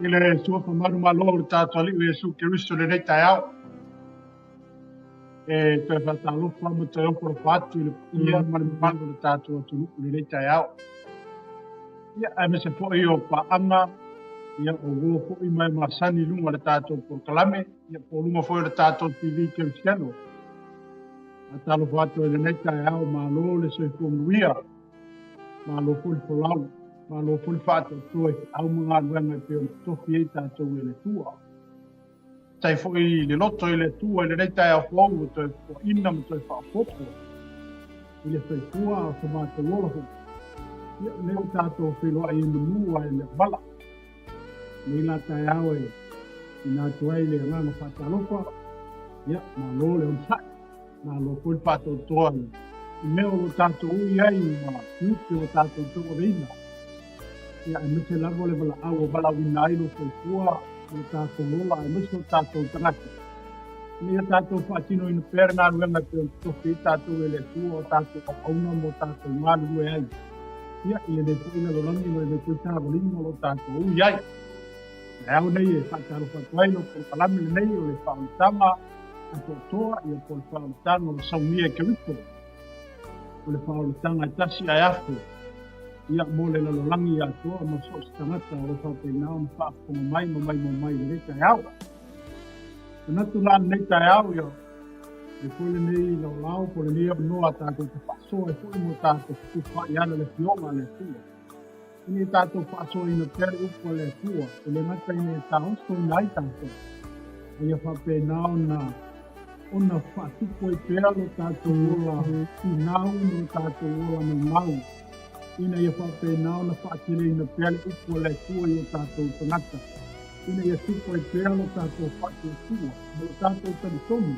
I le suafa manumalo o le tatou Alii o Iesu Keriso i lenei taeao. E toe faatalofa ma toe ofo atu i le paia ma le mamalu o le tatou atunuu i lenei taeao. Ia, aemaise foi o paaga, ia, o uo foi mai masani i luga o le tatou polokalame, ia, po o luga foi o le tatou TV Kerisiano. Faatalofa atu i lenei taeao, malo le soifua manuia, malo foi le folau, malo foi le faatoatoa i feau ma galuega e pei ona totofi ai tatou e le Atua. Faafetai foi i le loto i le Atua i lenei taeao fou ua toe foaiina ma toe faaopoopo i le soifua o so matou ola foi. Ia, lea ua tatou feiloai ai manu ae le o mala. Nei la taeao e ina atu ai le agaga faatalofa, ia, malo le onosai, malo foi le faatoatoa i mea o lo o tatou ui ai ma tiute o tatou tauaveina. Ia, aemaise lava le valaau ua valaauina ai lo soifua, lo tatou ola, aemaise o tatou tagata. Ina ia tatou faatinoina pea le galuega e pei ona totofi ai tatou e le Atua o tatou auauna ma o tatou galulue ai. Ia, i lenei foi lalolagi ma lenei foi savaliga o lo o tatou ui ai. Taeao nei e faatalofa atu ai lo polokalame lenei o le faaolataga atoatoa, ia po o le faaolataga o le saunia e Keriso. O le faaolataga e tasi ae afe, ia mo le lalolagi atoa ma so o se tagata o lo o faapena ona faafofoga mai ma maimoa mai i lenei taeao. Manatu la lenei taeao, ia, le foi lenei laolao po o lenei avanoa tatou te faasoa ai foi mo tatou fetufaai ala le Afioga a le Atua. Ina ia tatou faasoaina pea le upu a le Atua, e le gata ina ia taosoina ai tatou, a ia faapena ona ona faatupu ai pea lo tatou ola finau ma lo tatou ola maumau, ina ia faapena ona faateleina pea le upu a le Atua i o tatou tagata, ina ia tupu ai pea lo tatou faatuatua ma lo tatou talitonu,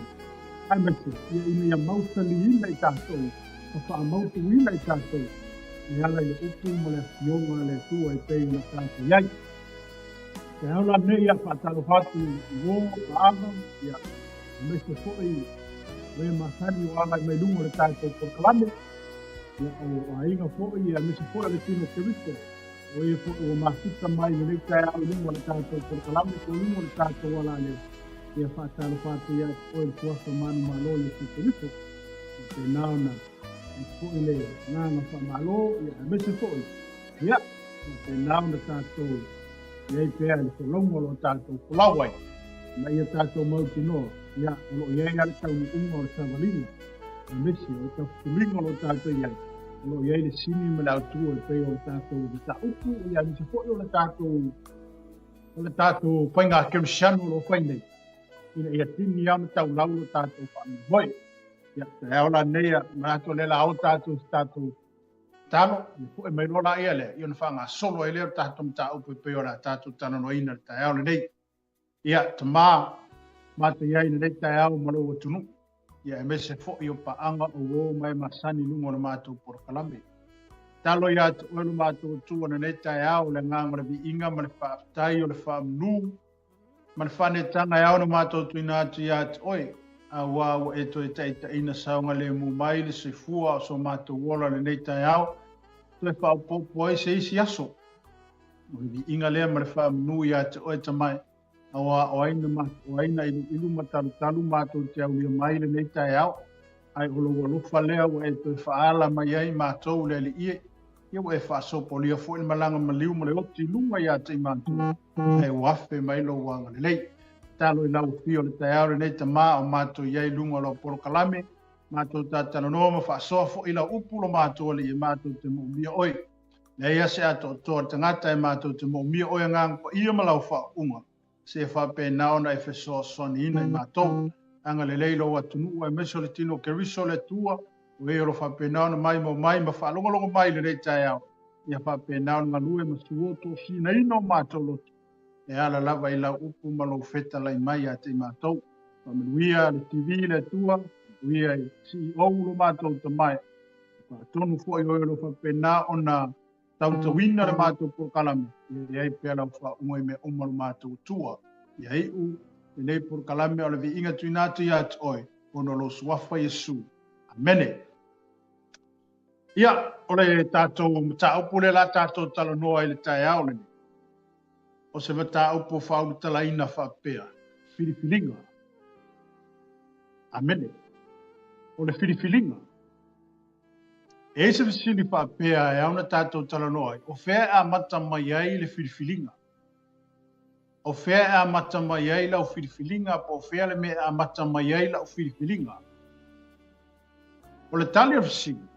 aemaise ia ina ia mausaliina i tatou ma faamautuina i tatou e ala i le upu ma le Afioga a le Atua e pei ona tatou i ai. Taeao la nei ia faatalofa atu i uo paaga, ia, aemaise foi o e masani o agai mai luga o le tatou polokalame, ia, o aiga foi, ia, aemaise foi o le tino Keriso, o e foi ua mafuta mai lenei taeao i luga o le tatou polokalame po o luga o le tatou alaleo, ia faatalofa atu ia te oe le suafa manumalo Iesu Keriso. Faapena ona foi le agaga faamalo, ia, aemaise foi, ia, faapena ona tatou i ai pea i le folauga o lo o tatou folau ai, ma ia tatou mautinoa, ia, o lo o i ai lava le taunuuga o le savaliga, aemaise o le tafetuliga o lo o tatou i ai, o lo o i ai le sini ma le autu e pei o le tatou mataupu, ia, aemaise foi o le tatou o le tatou faiga kerisiano o lo o fai nei, ina ia tini lava ona taulau lo tatou faamoemoe. Ia, taeao la nei, manatu o lea la o tatou se tatou talo, ia poe mai loa la ia lea, ia ona faagasolo ai lea o le tatou mataupu e pei o le a tatou talanoaina i le taeao lenei. Ia, Tama, matou i ai i lenei taeao ma lou atunuu, ia aemaise foi o paaga o uo ma e masani i luga o le matou polokalame. Talo ia te oe lo matou Atua i lenei taeao, le agaga o le viiga ma le faafetai o le faamanu ma le faanetaga e ao ona matou tuuina atu ia te oe, aua ua e toe taitaiina saogalemu mai le soifua o so matou ola i lenei taeao, toe faaopoopo ai se isi aso. O le viiga lea ma le faamanu ia te oe Tamai, aua o ai na o ai na iluilu ma talutalu matou te aulia mai lenei taeao, ae o lou alofa lea ua e toe faaala mai ai matou le Alii e. Ia ua e faasopolia foi le malaga maliu ma le oti i luga ia te i matou, ae ua afe mai lou agalelei. Talo i lau afio le taeao lenei Tama o matou i ai i luga o lau polokalame, matou tatalanoa ma faasoa foi lau upu lo matou Alii e matou te moomia oe. Leai lava se atoatoa o le tagata e matou te moomia oe Agaga Paia ma lau faauuga, se faapena ona e fesoasoaniina i matou. Agalelei lou atunuu aemaise o le tino o Keriso le Atua, o e o lo faapena ona maimoa mai ma faalogologo mai i lenei taeao, ia faapena ona galue ma suo tosinaina o matou loto, e ala lava i lau upu ma lou fetalai mai ia te i matou. Faamanuia le TV le Atua, faamanuia i CEO lo matou Tama, faatonu foi o e o lo faapena ona tautauina le matou polokalame, ia i ai pea lau faauuga i mea uma lo matou Atua. Ia iu lenei polokalame o le viiga tuuina atu ia te oe, ona o lou suafa Iesu. Amene. Ia, o le tatou mataupu lea la tatou talanoa i le taeao lenei. O se mataupu faaulutalaina faapea, filifiliga. Amene. O le filifiliga. E i ai se fesili faapea e ao ona tatou talanoa ai, o fea e amata mai ai le filifiliga? O fea e amata mai ai lau filifiliga po o fea le mea e amata mai ai lau filifiliga? O le tali o le fesili,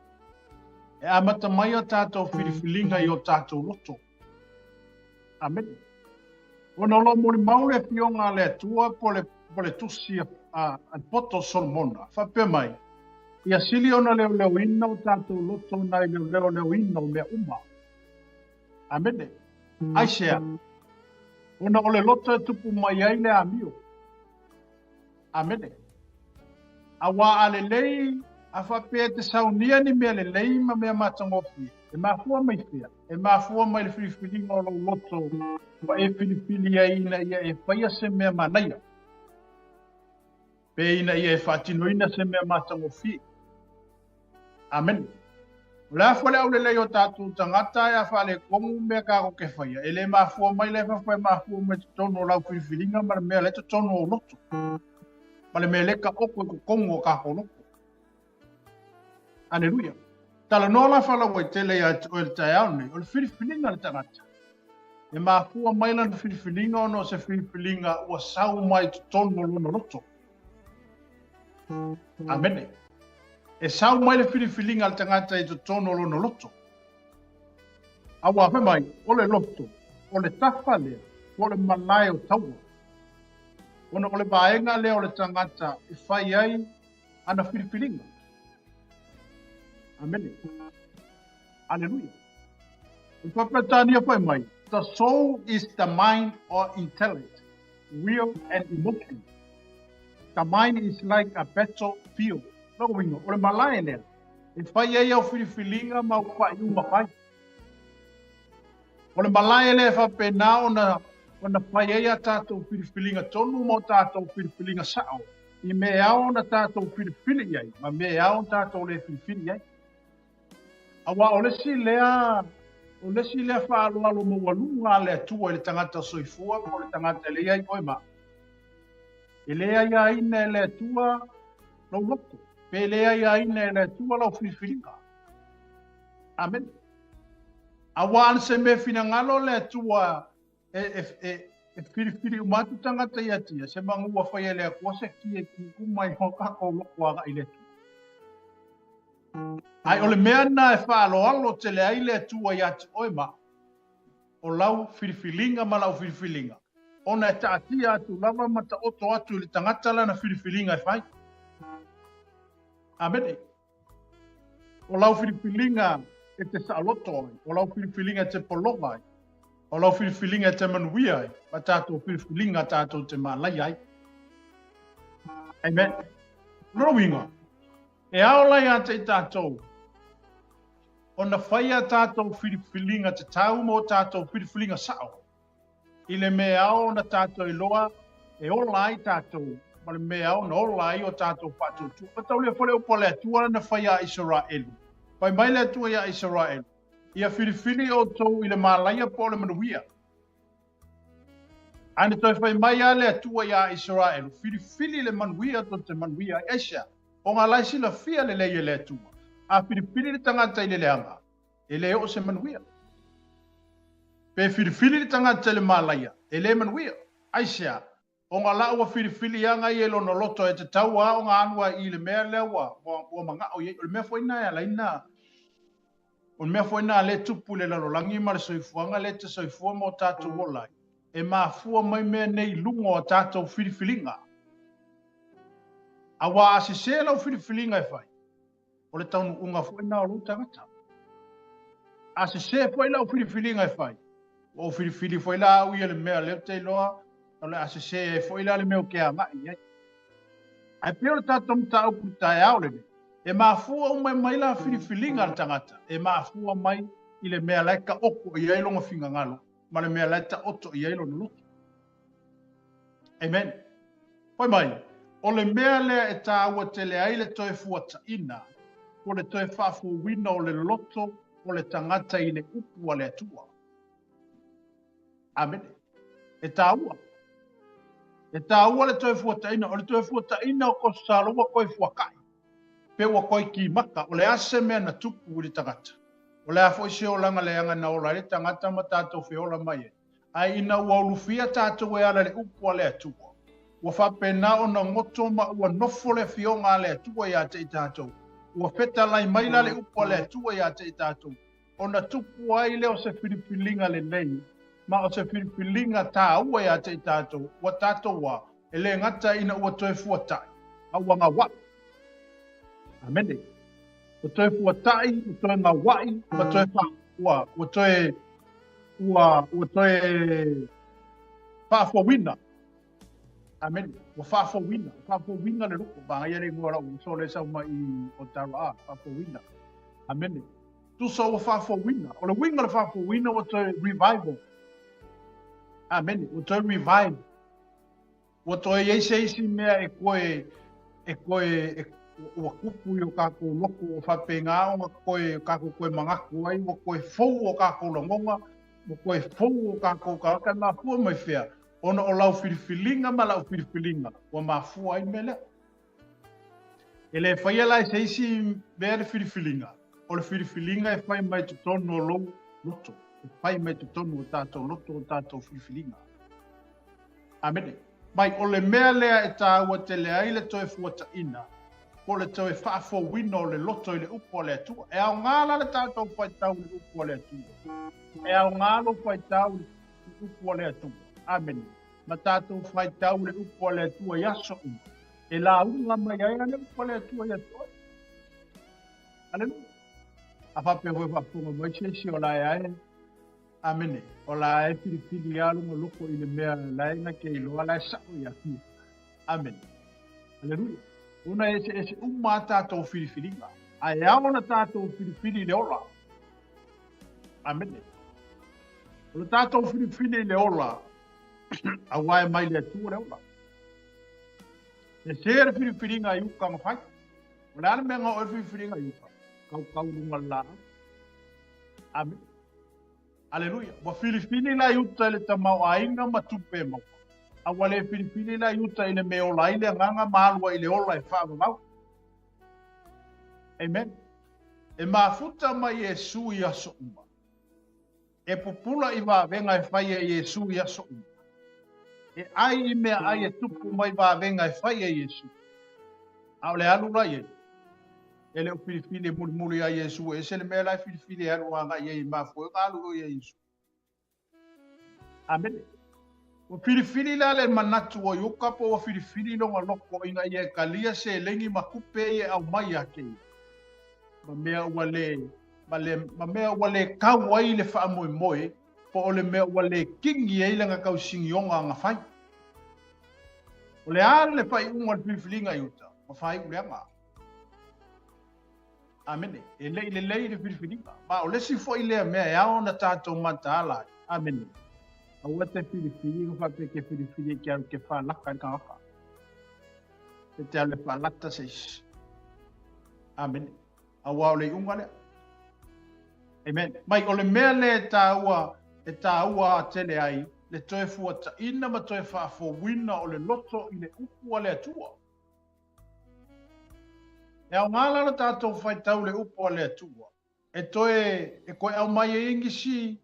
e amata mai a tatou filifiliga i o tatou loto. Amene. Ona o lo o molimau le Afioga a le Atua po le, po le tusi a, a, a le poto o Solomona, faapea mai, Ia sili ona leoleoina o tatou loto nai le leoleoina o mea uma. Amene. Aisea? Ona o le loto e tupu mai ai le amio. Amene. Auā a lelei, a faapea e te saunia ni mea lelei ma mea matagofie, e mafua mai fea? E mafua mai le filifiliga o lou loto ua e filifili ai ina ia e faia se mea manaia, pe ina ia e faatinoina se mea matagofie. Amene. O le a foi le aulelei o tatou tagata e a faaletonu mea tatou te faia, e le mafua mai lea fafo e mafua mai totonu o lau filifiliga ma le mea lea totonu o loto. Ma le mea lea taoto i totonu o tatou loto. Aleluia. Talanoa la faalauaitele ia te oe le taeao nei, o le filifiliga a le tagata. E mafua mai lana filifiliga ona o se filifiliga ua sau mai totonu o lona loto. Amene. E sau mai le filifiliga a le tagata i totonu o lona loto. Auā fai mai, o le loto, o le tafa lea, po o le malae o taua. Ona o le vaega lea o le tagata e fai ai ana filifiliga. Amene. Aleluia. O le Faa-Peretania fai mai, The soul is the mind or intellect, will and emotion. The mind is like a battlefield. Lona uiga, o le malae lea e fai ai au filifiliga ma au faaiuga fai. O le malae lea e faapena ona ona fai ai a tatou filifiliga tonu ma o tatou filifiliga sao i mea e ao ona tatou filifili i ai ma mea e ao ona tatou le filifili i ai. Auā o le isi lea, o le isi lea faaaloalo maualuga a le Atua i le tagata soifua po o le tagata e leai ai oe ma. E le aiaina e le Atua lou loto, pe le aiaina e le Atua lau filifiliga. Amene. Auā ana se mea finagalo le Atua e, e, e, e filifili uma atu tagata ia te ia, se manu ua faia e le Atua se ki e ki uma i o tatou loto agai i le Atua. Ae o le mea lena e faaaloalo tele ai le Atua ia te oe ma o lau filifiliga ma lau filifiliga, ona e taatia atu lava ma taoto atu i le tagata lana filifiliga e fai. Amene. O lau filifiliga e te saoloto ai, o lau filifiliga e te pologa ai, o lau filifiliga e te manuia ai, ma tatou filifiliga tatou te mālaia ai. Amen. Lona uiga, e ao la ia te i tatou ona fai a tatou filifiliga tatau ma o tatou filifiliga sao i le mea e ao ona tatou iloa e ola ai tatou ma le mea e ao ona ola ai o tatou faatuatua. Mataulia foi le upu a le Atua na fai ia Isaraelu. Fai mai le Atua ia Isaraelu, Ia filifili outou i le malaia po o le manuia. Ae na toe fai mai lava le Atua ia Isaraelu, Filifili le manuia tou te manuia ai. Aisea? Ona la e silafia lelei e le Atua, a filifili le tagata i le leaga, e le oo se manuia. Pe filifili le tagata i le malaia, e le manuia. Aisea? Ona la ua filifili aga ia i lona loto e tatau a ona alu ai i le mea lea ua, ua, ua manao i ai. O le mea foi na e ala ai na, o le mea foi na le tupu i le lalolagi ma le soifuaga lea e te soifua ma o tatou ola ai. E mafua mai mea nei i luga o a tatou filifiliga. Auā a sesē lau filifiliga e fai, o le taunuuga foi lena o lou tagata. A sesē foi lau filifiliga e fai, ua ou filifili foi la au ia le mea lea ou te iloa, o le a sesē ai foi la le mea ou te agai i ai. Ae pei o le tatou mataupu i le taeao lenei, e mafua uma mai la filifiliga a le tagata, e mafua mai i le mea la e taoto i ai lona finagalo ma le mea la e taoto i ai lona loto. Amen. Fai mai, o le mea lea e tāua tele ai le toe fuataina, po le toe faafouina o le loto o le tagata i le upu a le Atua. Amene. E tāua. E tāua le toe fuataina. O le toe fuataina o kosalo ua koe fuakai. Pe ua koe kimaka. O le a se mea na tupu i le tagata. O le a foi se olaga leaga na ola ai le tagata ma tatou feola mai ai. Ae ina ua ulufia tatou e ala i le upu a le Atua, ua faapena ona goto ma ua nofo le Afioga a le Atua ia te i tatou, ua fetalai mai la le upu a le Atua ia te i tatou, ona tupu ai lea o se filifiliga lelei, ma o se filifiliga tāua ia te i tatou, ua tatou a, e le gata ina ua toe fuataʻi, a ua gauaʻi. Amene. Ua toe fuataʻi, ua toe gauaʻi, ua toe fa, ua, ua toe, ua, ua toe faafouina. Amene. Ua faafouina, faafouina le loko. Māngaia le igoa o lau uso lea e sau mai i Ottawa, faafouina. Amene. Tusa ua faafouina. O le uiga o le faafouina ua toe revival. Amene. Ua toe revive. Ua toe i ai se isi mea e koe, e koe, e, ua kupu i o kākou loko ua faapena ona koe, kākou koe manatu ai, ua koe fou o kākou lagoga, ua koe fou o kākou kānaka, e mafua mai fea, ona o lau filifiliga ma lau filifiliga, ua mafua ai le mea lea. E le faia la e se isi mea le filifiliga, o le filifiliga e fai mai totonu o lou loto, e fai mai totonu o tātou loto o tātou filifiliga. Amene. Mai, o le mea lea e tāua tele ai le toe fuataʻina, po o le toe faafouina o le loto i le upu a le Atua. E aogā la le tātou faitau i le upu a le Atua. E aogā lou faitau i le upu a le Atua. Amene. Ma tātou faitau i le upu a le Atua i aso uma. E lauga mai ai a le upu a le Atua ia te oe. Aleluia. A faapea foi faafofoga mai se isi o la e ae Amene. O la e filifili lava lona loko i le mea la e na ke iloa la e sa'o ia ia. Amene. Aleluia. Ona e eseese uma a tātou filifiliga. A e ao ona tātou filifili i le ola. Amene. O le tātou filifili i le ola, auā e mai le Atua le ola. E sē le filifiliga i uka na fai. O le a le mea na oo ai le filifiliga i uka? Kaukau i luga o le laau. Amene. Aleluia. Ua filifili la i uta i le tamaoaiga ma tupe e maua. A ua le filifili la i uta i le mea e ola ai le agaga ma alu ai i le ola e faavavau. Amen. E mafuta mai Iesu i aso uma. E pupula i vavega e fai e Iesu i aso uma. E ʻai i meaʻai e tupu mai vavega e fai e Iesu. A o le alu la i ai. E le o filifili e mulimuli ia Iesu, e ese le mea la e filifili e alu agai i ai e mafua ai ona alu ia Iesu. Amene. Ua filifili la le manatu o Iuka po ua filifili lona loko ina ia e kalia seleni ma tupe ia e aumai ia te ia. Ma mea ua le, ma le, ma mea ua le kau ai le faamoemoe po o le mea ua le kini ai lana tausinioga na fai. O le a le faaiuga o le filifiliga i uta, ua faaiu leaga. Amene. E le i lelei le filifiliga. Ma o le isi foi lea mea e ao ona tatou mataala ai. Amene. Aua te filifili ka faapea ke filifili e ke alu ke whalaka i le tagata. E te alu e whalata se isi. Amene. Auā o le iuga lea. Amen. Mai, o le mea lea e tāua, e tāua tele ai, le toe fuataʻina ma toe faafouina o le loto i le upu a le Atua. E aogā la lo tātou faitau le upu a le Atua, e toe, e koe aumai ai nisi,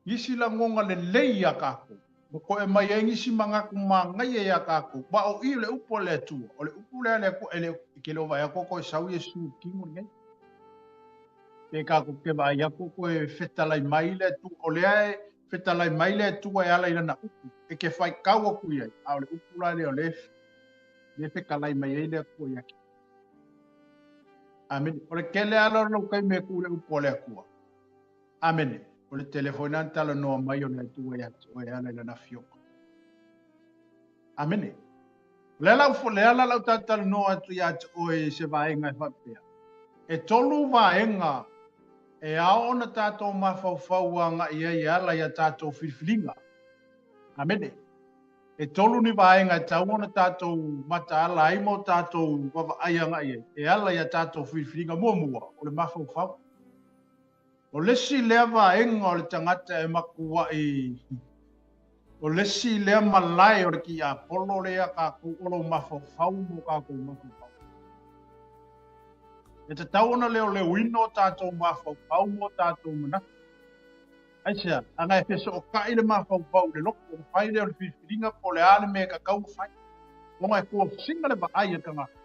nisi lagoga lelei iā kākou, ma koe aumai ai nisi manatu mānaia iā kākou, ma o i o le upu a le Atua, o le upu lea a le Atua, e le, e ke le o vaai atu koe sau Iesu i le kino lenei. Pe kākou ke vaai atu koe fetalai mai le Atua, o lea e fetalai mai le Atua e ala i lana upu, e ke faitau atu i ai, a o le upu la lea o lea e fetalai mai ai le Atua ia te. Amene. O le tele lava o lou taimi e tuu i le upu a le Atua. Amene. O le tele foi lena na talanoa mai o le Atua ia te oe e ala i lana afioga. Amene. O le ala, le ala lau talatalanoa atu ia te oe i se vaega e faapea. E tolu vaega e ao ona tātou mafaufau agai ai e ala i a tātou filifiliga. Amene. E tolu ni vaega e tatau ona tātou mataala ai ma o tātou vaavaai agai ai e ala i a tātou filifiliga. Muamua, o le mafaufau. O le isi lea vaega o le tagata e matuai O le isi lea malae o le tiapolo lea kākou o lou mafaufau mo kākou mafaufau. E tatau ona leoleoina o tātou mafaufau mo tātou manatu. Aisea, ana e fesootai le mafaufau i le loto, ona fai lea o le filifiliga po o le a le mea e tatau ona fai. Ona e kosina le vaai a le tagata.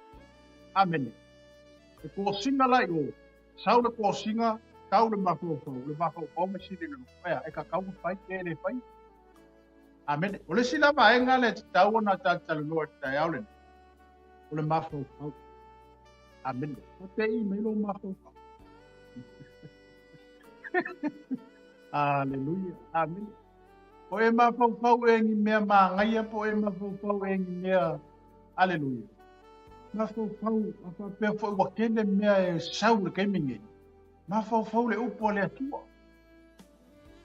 Amene. E kosina la i o, sau le kosina, tau le mafaufau, le mafaufau ma sili le loto. Aea, e tatau ona fai pe le fai. Amene. O le isi la vaega lea e tatau ona talatalanoa i le taeao lenei, o le mafaufau. Amene. Faapei mai lou mafaufau. Aleluia. Amene. O e mafaufau e ni mea māgaia po o e mafaufau e ni mea. Aleluia. Mafaufau, a faapea foi ua tele mea e sau i le taimi nei. Mafaufau le upu a le Atua.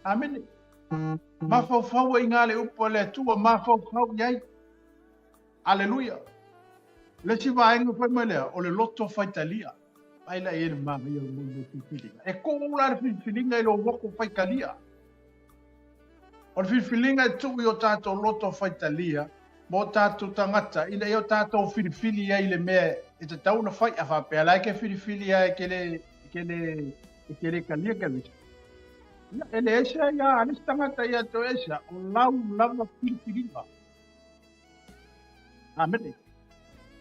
Amene. Mafaufau ai ngā le upu a le Atua, mafaufau i ai. Aleluia. Le isi vaega fai mai lea, o le loto faitalia. Ai la i e le manaia o le mo filifiliga. E tuu la le filifiliga i lou loto faitalia. O le filifiliga e tuu i o tātou loto faitalia mo tātou tagata ina ia o tātou filifili ai le mea e tatau ona fai. A faapea la e ke filifili ai ke le, ke le, e ke le kalia ke visa. Ia, e le ese ai a le isi tagata ia te ese, o lau lava filifiliga. Amene.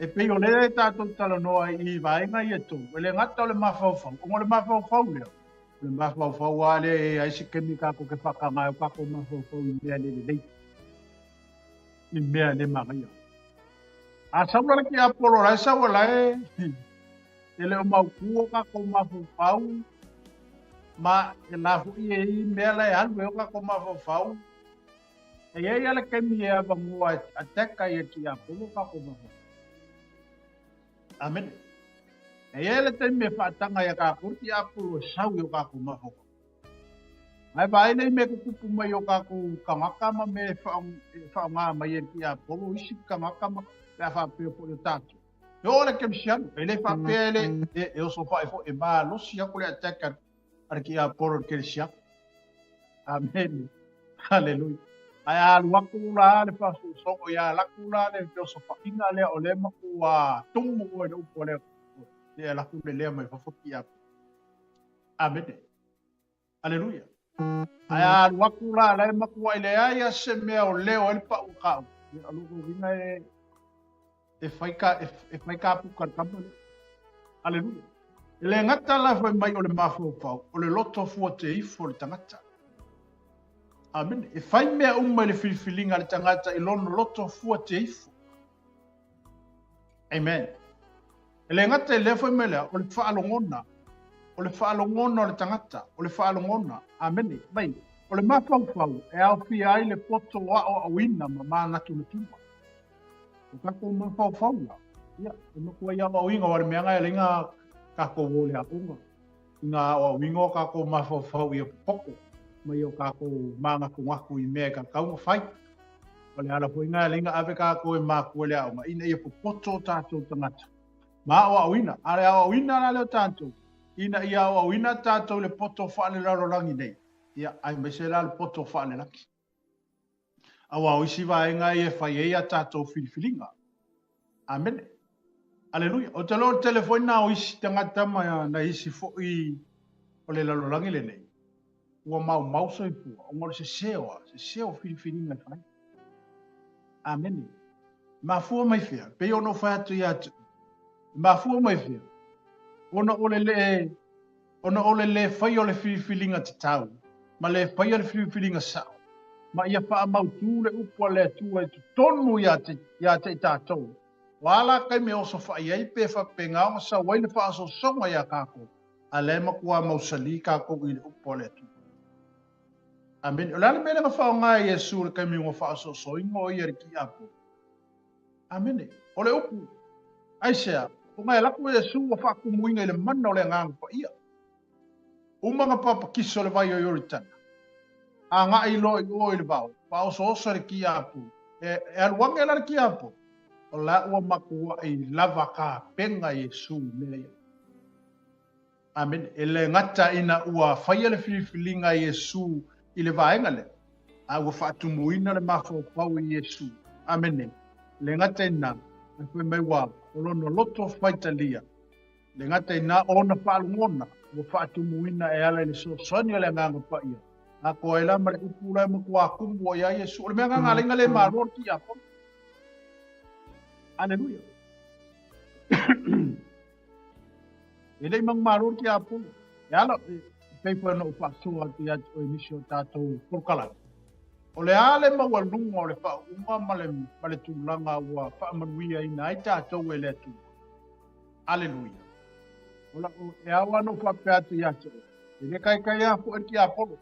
E pei o lea e tātou talanoa i vaega ia e tolu, e le gata o le mafaufau, ona o le mafaufau lea, o le mafaufau lava lea e ai se taimi kātou ke whakanga ai o kātou mafaufau i mea le lelei, i mea le manaia. A sau la le tiapolo la e sau la e, e le o mautū o kātou mafaufau, ma e la foi e i mea la e alu e o kātou mafaufau, E i ai lava le taimi e avanoa e attack ai e le tiapolo kākou mafaufau. Amene. E i ai le taimi e faataga iā kākou le tiapolo e sau i o kākou mafaufau. Ae vaai lea i mea e tutupu mai i o kākou tagata ma mea e faaaoga mai e le tiapolo isi tagata ma pe a faapea foi o tātou. E oo le kerisiano, e le faapea e le e osofa'i foi, e malosi atu le attack a le tiapolo i le kerisiano. Amene. Haleluia. Ae a alu atu la le faasosogo ia alu atu la le feosofa'iga lea o lea matua tumu oe i le upu a le Atua. E alu atu le lea mai fafo tiapolo. Amene. Aleluia. Ae a alu atu la la e matua'i leai a se mea o leo ai le pa'u o kāu. Ia, o lona uiga e e fai ka e fai ka puka le kama lea. Aleluia. E le gata la fai mai o le mafaufau, o le loto fua te ifo le tagata. Amene. E fai mea uma i le filifiliga a le tagata i lona loto fua te ifo. Amen. E le gata i lea fai mai lea, o le faalogona, o le faalogona o le tagata, o le faalogona. Amene. Mai, o le mafaufau e aofia ai le poto aoaoina ma manatunatuga. O kākou mafaufau la, ia, e matua i aoaoina o le mea nga e lenga kākou o le aoga. I ngā aoaoina o kākou mafaufau ia popoto, mai o kākou mānatunatu i mea e kakau na whai. O le ala foi ngā lenga ave kākou e mākua le aoga, ina ia popoto o tātou tangata. Ma aoaoina, a le aoaoina la leo tātou, ina ia aoaoina tātou le poto whaalelalorangi nei. Ia, aemaise la le poto whaalelaki. Aua o isi vaega ia e fai ai a tātou filifiliga. Amene. Aleluia. O te loa tele foi nā o isi tagata ma na isi foi o le lalolagi lenei. Ua maumau soifua, ona o le sese o a, sese o filifiliga e fai. Amene. Mafua mai fea, pei ona ou fai atu ia te oe. Mafua mai fea, ona o le le Ona o le lē faia o le filifiliga tatau, ma lē faia le filifiliga sa'o, ma ia faamautū le upu a le Atua i totonu iā te, iā te i tātou, o a la taimi e osofa'i ai pe faapena ona sau ai le faasoasoga iā kākou, a lea e matuā mausalī kākou i le upu a le Atua. Amene. O le a le mea lea na faaaoga e Iesu i le taimi ua faasoasoaina o ia i le tiapolo? Amene. O le upu, aisea, ona e lako Iesu ua faatumuina i le mana o le Agaga Paia. Uma na papatiso le vai o Ioritana, agaʻi loa i o i le vao, faaosooso i le tiapolo. E, e alu ane la le tiapolo, o la ua matuaʻi lava tapena Iesu i mea ia. Amene. E le gata ina ua faia le filifiliga a Iesu i le vaega lea, A ua faatumuina le mafaufau i Iesu. Amene. Le gata i na, ae fai mai ua o lona loto faitalia. Le gata i na ona faalogona ua faatumuina e ala i le fesoasoani a le Agaga Paia. Atoa ai la ma le upu la e matuā tumu ai ia Iesu. O le mea agaga alaiga le malo le tiakono. Aleluia. E le i manumalo le tiakono. E ala, e pei foi ona ou faasoa atu ia te oe i nisi o tatou polokalame. O le a le maualuga o le faauuga ma le, ma le tulaga ua faamanuiaina ai tatou e le Atua. Aleluia. O la, o, e ao lava ona ou faapea atu ia te oe, e le kaikai lava foi le tiapolo.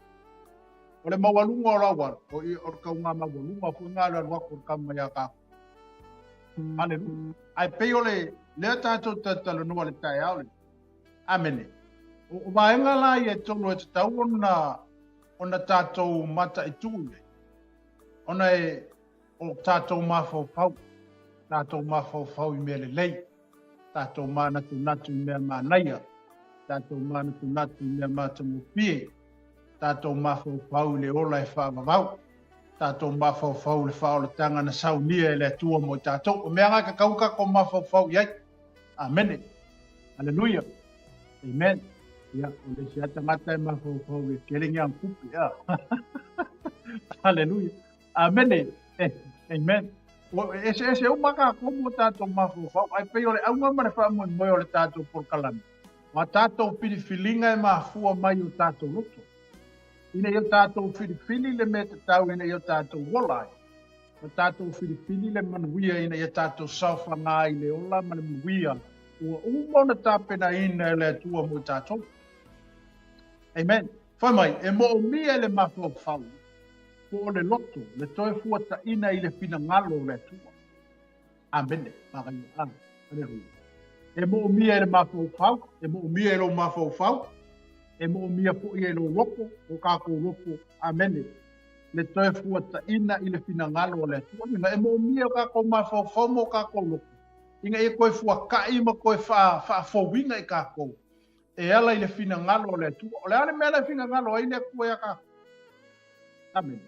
O le maualuga o lau alu, o, i, o le tauga maualuga foi lena o le alu atu o le tama ia tatou. Aleluia. Ae pei o le, lea tatou talatalanoa i le taeao lenei. Amene. O, o vaega la ia e tolu e tatau ona, ona tatou mataitu i ai. Ona e, o tatou mafaufau, tatou mafaufau i mea lelei, tatou manatunatu i mea manaia, tatou manatunatu i mea matagofie, tatou mafaufau i le ola e faavavau, tatou mafaufau i le faaolataga na saunia e le Atua mo i tatou. O mea na e tatau ona tatou mafaufau i ai. Amene. Aleluia. Amen. Ia, o le isi lava tagata e mafaufau e tele ni ana tupe. Aleluia. Amene. Eh, amen. Ua eseese uma tatou ma o tatou mafaufau, ae pei o le auga ma le faamoemoe o le tatou polokalame, o a tatou filifiliga e mafua mai i o tatou loto, ina ia tatou filifili le mea tatau ina ia tatou ola ai, ma tatou filifili le manuia ina ia tatou saofaga ai i le ola ma le manuia ua uma ona tapenaina e le Atua mo i tatou. Amen. Fai mai, e moomia e le mafaufau po o le loto le toe fuataina i le finagalo o le Atua. Amene. Manaia. A, aleluia. E moomia e le mafaufau, e moomia e lou mafaufau, e moomia foi e lou loto, o tatou loto. Amene. Le toe fuataina i le finagalo o le Atua. Ina e moomia o tatou mafaufau ma o tatou loto, ina ia toe fuatai ma toe faafouina i tatou e ala i le finagalo o le Atua. O le a le mea la e finagalo ai le Atua ia tatou? Amene.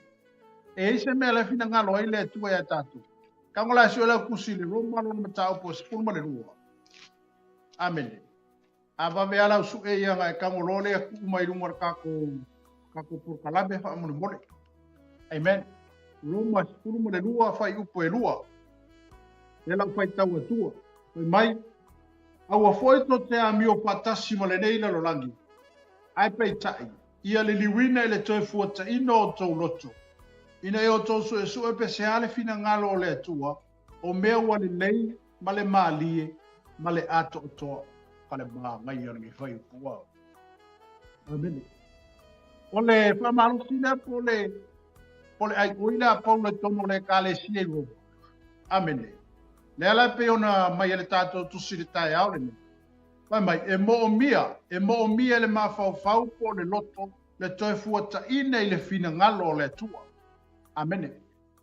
E i ai se mea la e finagalo ai le Atua ia tatou? Tago la e sue lau tusi i le Roma lona mataupu e 12. Amene. A vave a lau sue ia na e tago loa lea tuu mai luga o le tatou tatou polokalame faamolemole. Amen. Roma 12 fuaiupu e 2. Lea lau faitau atua. Fai mai, Aua foi tou te amio faatasi ma lenei lalolagi, ae peitai, ia liliuina i le toe fuataina o outou loto, ina ia outou suesue pe se a le finagalo o le Atua, o mea ua lelei ma le malie ma le atoatoa. Ka le manaia o lenei fuaiupu ua. Amene. O le faamalosi lea po o le, po o le aioi lea a Paulo i totonu o le Ekalesia i Roma. Amene. Lea la e pei ona mai e le tatou tusi i le taeao lenei. Fai mai, e moomia, e moomia e le mafaufau po o le loto le toe fuataina i le finagalo o le Atua. Amene.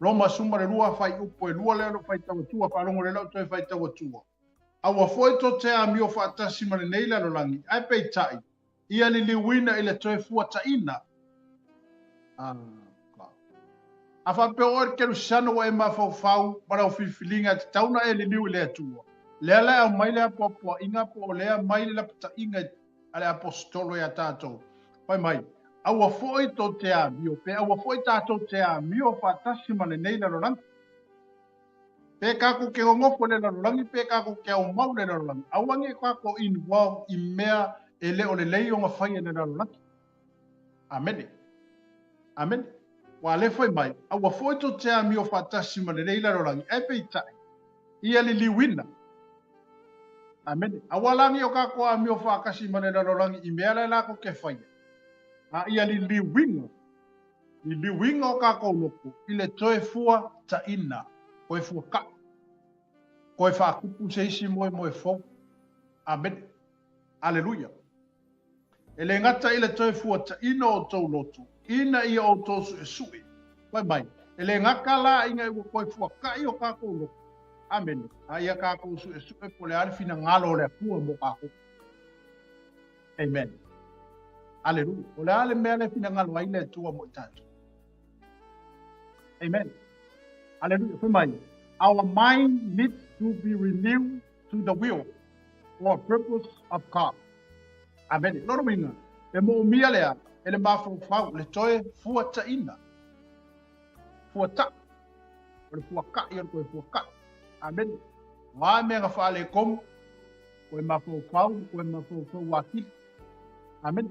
Roma 12 fuaiupu e 2 lea o lo o faitau atua, faalogo lea lau toe faitau atua. Aua foi tou te amio faatasi ma lenei lalolagi, ae peitai, ia liliuina i le toe fuataina. Ah, A faapea o oe le Kerisiano ua e mafaufau ma lau filifiliga e tatau ona e liliu i le Atua, lea la e aumai le apoapoaiga po o lea mai le lapataiga a le Aposetolo ia tatou, fai mai, Aua foi tou te amio, pe aua foi tatou te amio faatasi ma lenei lalolagi. Pe tatou te nonofo i le lalolagi, pe tatou te aumau i le lalolagi, aua ne i tatou involve i mea e le o lelei ona fai e le lalolagi. Amene. Amene. Ua le fai mai, aua foi tou te amio faatasi ma lenei lalolagi, ae peitai, ia liliuina. Amene. Aua la ne i o tatou amio faatasi ma le lalolagi i mea la e latou te faia, a ia liliuina, liliuina o tatou loto i le toe fuataina, toe fuatai, toe faatupu se isi moemoe fou. Amene. Aleluia. E le gata i le toe fuataina o outou loto, ina ia outou suesue. Fai mai, e le gata la ina ua toe fuatai o tatou loto. Amene. A ia tatou suesue po o le a le finagalo o le Atua mo tatou. Amen. Aleluia. O le a le mea le finagalo ai le Atua mo i tatou. Amen. Hallelujah. Fai mai, our mind needs to be renewed to the will or purpose of God. Amen. Lona uiga, e moomia lea e le mafaufau le toe fuataina. Fuataʻi. O le fuakaʻi o le toe fuakaʻi. Amene. O a mea na faaletonu, koe mafaufau ma koe mafaufau atili. Amene.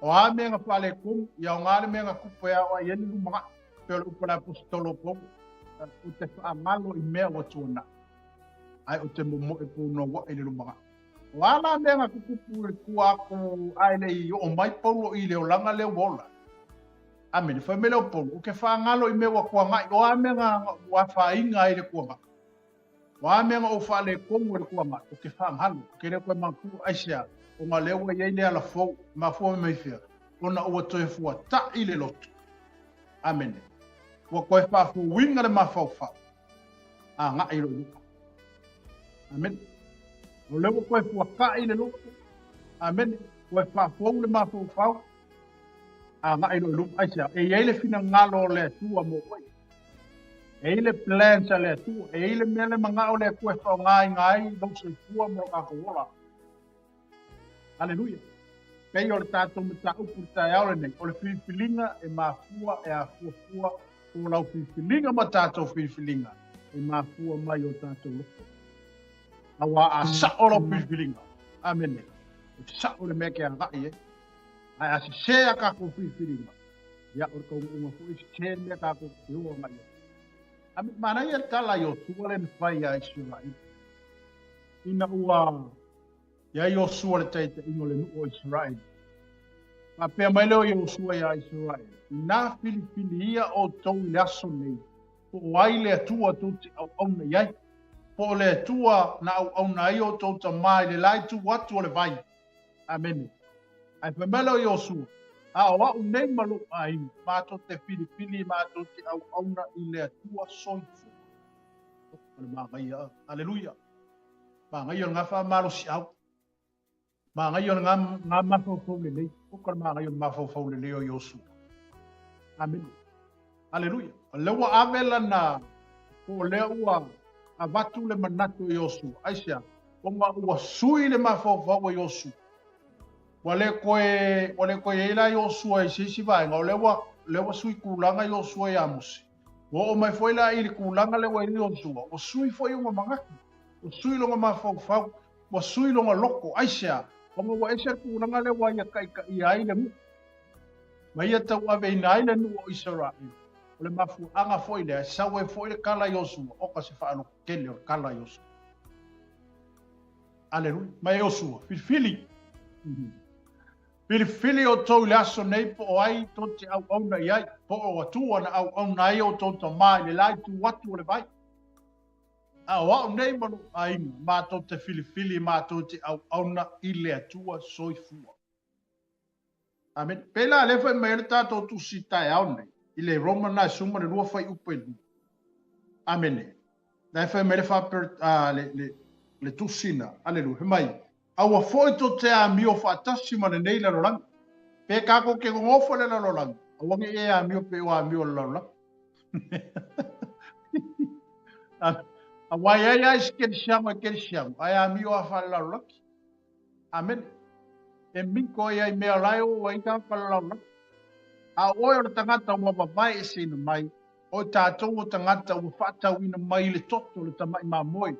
O a mea na faaletonu, ia aoga le mea na tupu e aoai ai le lumanai. Pei o le upu a le Aposetolo o Paulo, Ou te faagalo i mea ua tuanai, ae ou te momoe punouai i le lumanai. O a la mea na tutupu i tua atu ae le i oo mai Paulo i le olaga lea ua ola? Amene. Fai mai lea o Paulo, Ou te faagalo i mea ua tuanai, o a mea na ua afaina ai le tuanai? O a mea na ou faaletonu i le tuanai, ou te faagalo, ou te le toe manatua. Aisea? Ona lea ua i ai le ala fou, mafua mai fea? Ona ua toe fuataʻi le loto. Amene. Ua toe faafouina le mafaufau, agai loa i luga. Amene. O lea ua toe fuataʻi le loto. Amene. Toe faafou le mafaufau, agai loa i luma. Aisea? E i ai le finagalo o le Atua mo oe. E i ai le plans a le Atua. E i ai le mea le manao o le Atua e faaaogaina ai lou soifua ma lo tatou ola. Aleluia. Pei o le tatou mataupu i le taeao lenei, o le filifiliga e mafua e afuafua ko lau filifiliga ma tatou filifiliga e mafua mai o tatou loto. Auā a sao lau filifiliga, amene, e sao le mea ke agai ai. Ae a sesē a tatou filifiliga, ia o le taunuuga foi e sesē le mea tatou te o agai ai. Amene, manaia le tala a Iosua lea na fai ia Iseraeli. Ina ua i ai Iosua le taitaiga o le nuu o Iseraeli. Faapea mai lea o Iosua iā Iseraeli, Inā filifilia ʻoutou i le aso nei, po o ai le Atua tou te auauna i ai, po o le Atua na auauna ai outou tamā i le la itu atu o le vai. Amene. Ae fai mai lea o Iosua, A o aʻu nei ma loʻu ʻāina, matou te filifili matou te auauna i le Atua soifua. O le manaia. Aleluia. Manaia o lena faamalosiau. Manaia o lena nga mafaufau lelei. Oka le manaia o le mafaufau lelei o Iosua. Amene. Aleluia. O lea ua ave lana, po o lea ua avatu le manatu o Iosua. Aisea? Ona ua sui le mafaufau o Iosua. Ua le toe, ua le toe i ai la Iosua i se isi vaega, o lea ua, lea ua sui tulaga Iosua ia Mose. Ua oo mai foi la i le tulaga lea ua i ai Iosua, ua sui foi ona manatu, ua sui lona mafaufau, ua sui lona loto. Aisea? Ona ua ese le tulaga lea ua ia taitaia ai le nuu, ma ia tauaveina ai le nuu o Isaraelu. O le mafuaaga foi lea e sau ai foi le tala a Iosua, oka se faaloto tele o le tala a Iosua. Aleluia. Mai Iosua, filifili. Filifili outou i le aso nei po o ai tou te auauna i ai, po o Atua na auauna ai outou tamā i le la itu atu o le vai. A o aʻu nei ma loʻu aiga, matou te filifili matou te auauna i le Atua soifua. Amene. Pēlā lea fai mai ai le tatou tusi taeao nei, i le Roma na e suma le lua fuaiupu e lua. Amene. La e fai mai le faapea, le, le, le tusi na, aleluia, fai mai, Aua foi tou te amio faatasi ma lenei lalolagi. Pe tatou te nonofo i le lalolagi, aua ne i e amio pei o amio o le lalolagi. Aua e i ai lava isi kerisiano e kerisiano, ae amio lava faale-lalolagi. Amene. E miko ai ai mea la e oo ai tagata le lalolagi. A o oe o le tagata ua vavae eseina mai, o tatou o tagata ua faatauina mai i le toto o le tamai mamoe.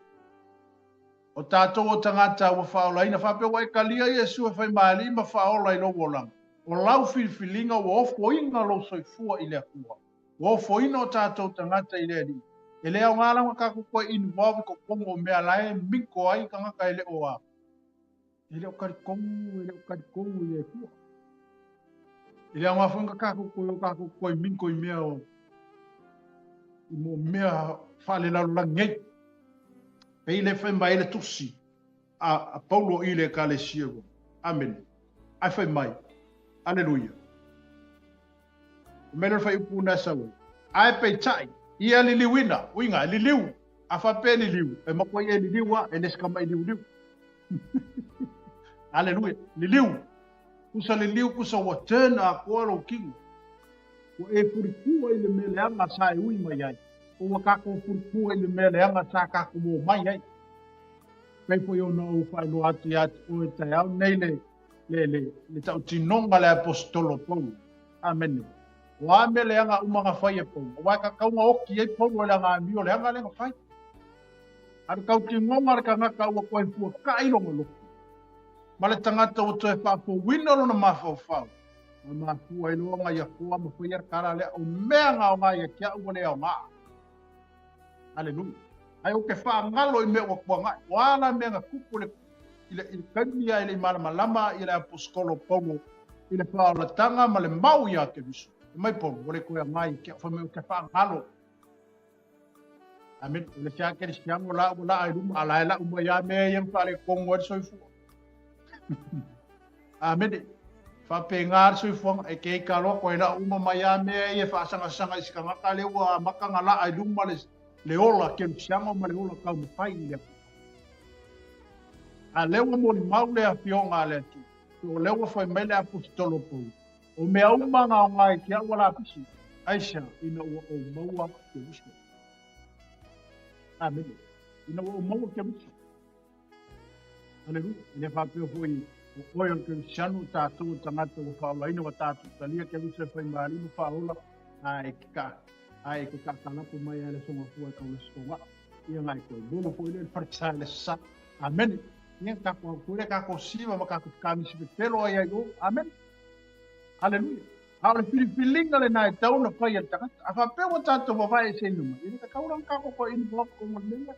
O tatou o tagata ua faaolaina, faapea ua e talia Iesu e fai malie ma faaola i lou olaga. O lau filifiliga ua ofoina lou soifua i le Atua. Ua ofoina o tatou tagata i le Alii. E le aoga la ona tatou toe involve i totonu o mea la e miko ai tagata e le o a, e le o talitonu, e le o talitonu i le Atua. E le aoga foi ona tatou toe o tatou toe miko i mea o, i mo mea faalelalolagi nei. Pei le fai mai le tusi a Paulo i le Ekalesia. Amene. Ae fai mai. Aleluia. Fai mai le fuaiupu na e sau ai. Ae peitai, ia liliuina, uiga, e liliu. A faapea e liliu, e matua ia e liliu a, e le se tamaʻi liuliu. Aleluia. Liliu. Kusa liliu, kusa ua turn atoa lou kino. Ua e fulikua i le mea leaga sa e ui mai ai, po ua kākou fulikua i le mea leaga sa kākou o mai ai. Pei foi ona ou faailoa atu iā te oe taeao nei le, le, le, le tautinoga le aposetolo Paulo. Amene. O a mea leaga uma na fai e Paulo, aua e tatau ona oti ai Paulo e le aga amio leaga lea na fai. A le tautinoga le tagata ua toe fuatai lona loto, ma le tagata ua toe faafouina lona mafaufau, ma mafua ai loa ona ia toa ma faia le tala lea, o mea na aoga ia te au ua le aoga. Aleluia. Ae ou te faagalo i mea ua tuanai. O a la mea na tupu i le, i le, i le taimi ia e le i malamalama i le aposetolo Paulo i le faaolataga ma le mau iā Keriso. Fai mai Paulo, ua le toe aoga ia te au, fai mai ou te faagalo. Amen. O le sia kerisiano la ua laa i luma, a la e lau mai lava mea ia ma faaletonu ai le soifua. Amene. Faapena le soifuaga, e ke ika loa koe lau uma mai lava mea ia e faasagasanga i se tagata lea ua amata ona laa i luma le, le ola kerisiano ma le ola taumafai i le Atua. A lea ua molimau le Afioga a le Atua, o lea ua fai mai le Aposetolo Paulo, O mea uma na aoga i te au a lapisi, aisea ina ua ou maua Keriso. Amene. Ina ua ou maua Keriso. Aleluia. E le faapea foi o oe o le Kerisiano, o tatou o tagata ua faaolaina, ua tatou talia Keriso e fai ma Alii ma Faaola, ae ke ka, ae ke kaakalapo mai ai le aso gafua e kaulasi togaʻi. Ia ngai koe molo foi le falesa i le sa. Amene. Ia tatou au foi le tatou siva ma tatou fekamisi pepelo ai ai o. Amene. Aleluia. A o le filifiliga lenā e tatau ona fai e le tagata. A faapea ua tatou vavae eseina mai, e le tatau la ona tatou toe involve totonu o le mea lea.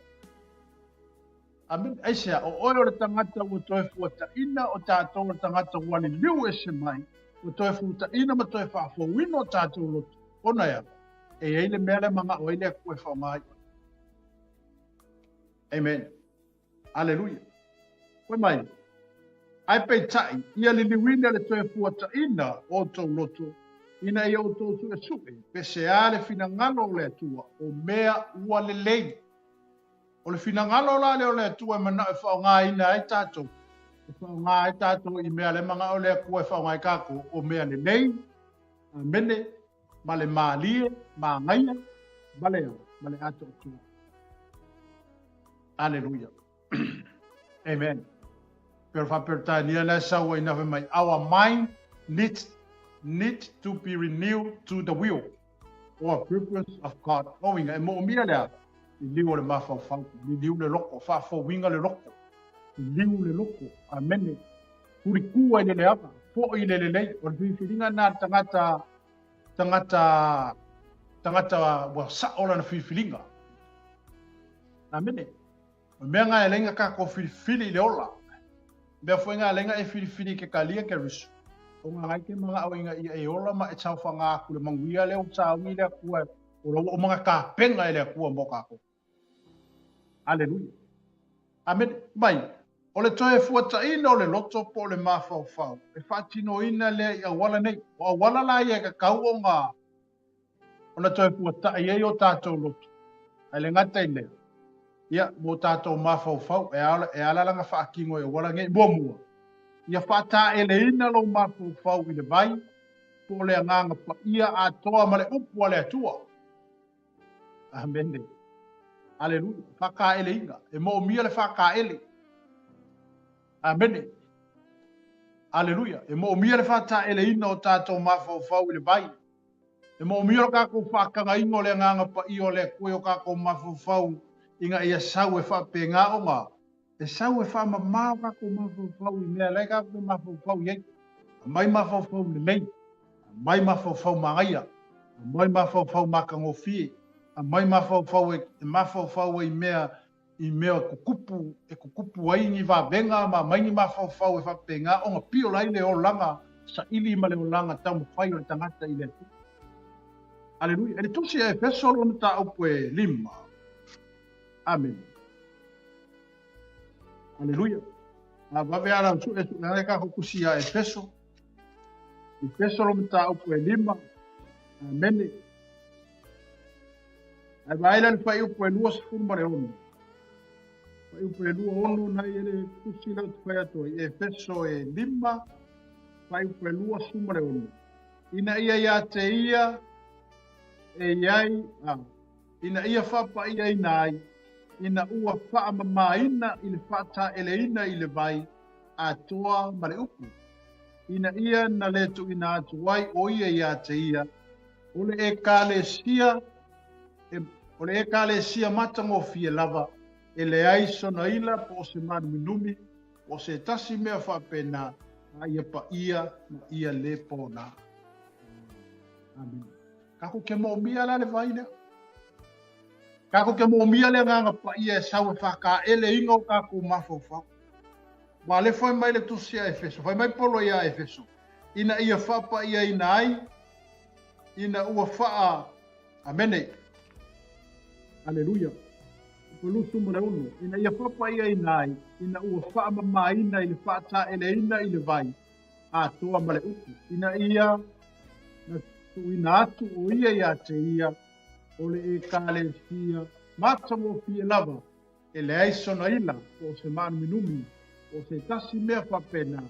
Amene. Aisea, o oe o le tagata ua toe fuataina, o tatou o le tagata ua liliu ese mai, ua toe fuataina ma toe faafouina o tatou loto. Ona e a? E i ai le mea lea manao ai le Atua e faaaoga ai oe. Amen. Aleluia. Fai mai, Ae peitai, ia liliuina le toe fuataina o outou loto, ina ia outou suesue, pe sea le finagalo o le Atua, o mea ua lelei. O le finagalo la lea o le Atua e manao e faaaogaina ai tatou, e faaaoga ai tatou i mea lea manao le Atua e faaaoga ai tatou, o mea lelei, amene, ma le malie, magaia, ma le, ma le atoatoa. Aleluia. Amen. Pero faaperetania la e sau ai na fai mai, our mind needs, needs to be renewed to the will or purpose of God. O uiga, e moomia lea, liliu o le mafaufau, liliu le loko, faafouiga le loko, liliu le loko, amene, hulikua i le leaga, fo'i i le lelei, o le filifiliga lena a le tagata, tagata, tagata ua sa'o lana filifiliga. Amene. O mea nga e lenga kākou filifili i le ola. Mea foi nga lenga e filifili i ke kalia ke risu. O nga ngai ke manga o inga ia e ola ma e tau whanga aku le manguia le o tāungi le akua o lau o manga kāpenga e le akua mō kākou. Aleluia. Amen. Mai, o le toe fuataina o le loto po o le mafaufau, e faatinoina lea i auala nei. O auala la ia e tatau ona ona toe fuata'i ai o tātou loto. Ae le gata i lea, ia, mō tātou mafaufau, e ala, e ala lana faatino i auala nei. Muamua, ia faataeleina lou mafaufau i le vai, po o le agaga paia atoa ma le upu a le Atua. Amene. Aleluia. Faataeleina. E moomia le faataele. Amene. Aleluia. E moomia le faataeleina o tātou mafaufau i le vai. E moomia lo kākou faatagaina o le agaga paia o le Atua i o kākou mafaufau ina ia sau e faapena ona e sau e faamamā o kākou mafaufau i mea la e kākou te mafaufau i ai. Aumai mafaufau lelei, aumai mafaufau magaia, aumai mafaufau matagofie, aumai mafaufau e mafaufau ai i mea i mea kukupu, e kukupu ai ni vavega ma aumai ni mafaufau e faapena ona piola ai le olaga saili ma le olaga taumafai o le tagata i le Atua. Aleluia. E le Tusi a Efeso lona mataupu e lima. Amene. Aleluia. A vave ala o sue sue ai kākou tusi a Efeso. Efeso lona mataupu e lima. Amene. Ae vaai la le fuaiupu e 26. Fuaiupu e 26 nai e le tusi lea ou te fai atu ai, Efeso e 5, fuaiupu e 26. Ina ia ia te ia e i ai, ina ia faapa'iaina ai, ina ua faamamāina i le faataeleina i le vai atoa ma le upu, ina ia na lē tuuina atu ai ʻo ia iā te ia, o le ʻEkalesia, o le ʻEkalesia matagofie lava, e leai sona ila po o se mānuminumi, po o se tasi mea faapena, a ia paia ma ia lē pōnā. Amene. Kākou ke moʻomia la le vai lea. Kākou ke moʻomia le agaga paia e sau e whākāʻele inga o kākou mafaufau. Ua le fai mai le tusi a Efeso, fai mai Polo iā Efeso, ina ia faapaiaina ai, ina ua faa, amene, aleluia, 26, ina ia faapaiaina ai, ina ua faamamāina i le faataeleina i le vai, atoa ma le upu, ina ia na tuuina atu ʻo ia iā te ia, o le ʻEkalesia matagofie lava, e leai sona ila po o se mānuminumi, po o se tasi mea faapena,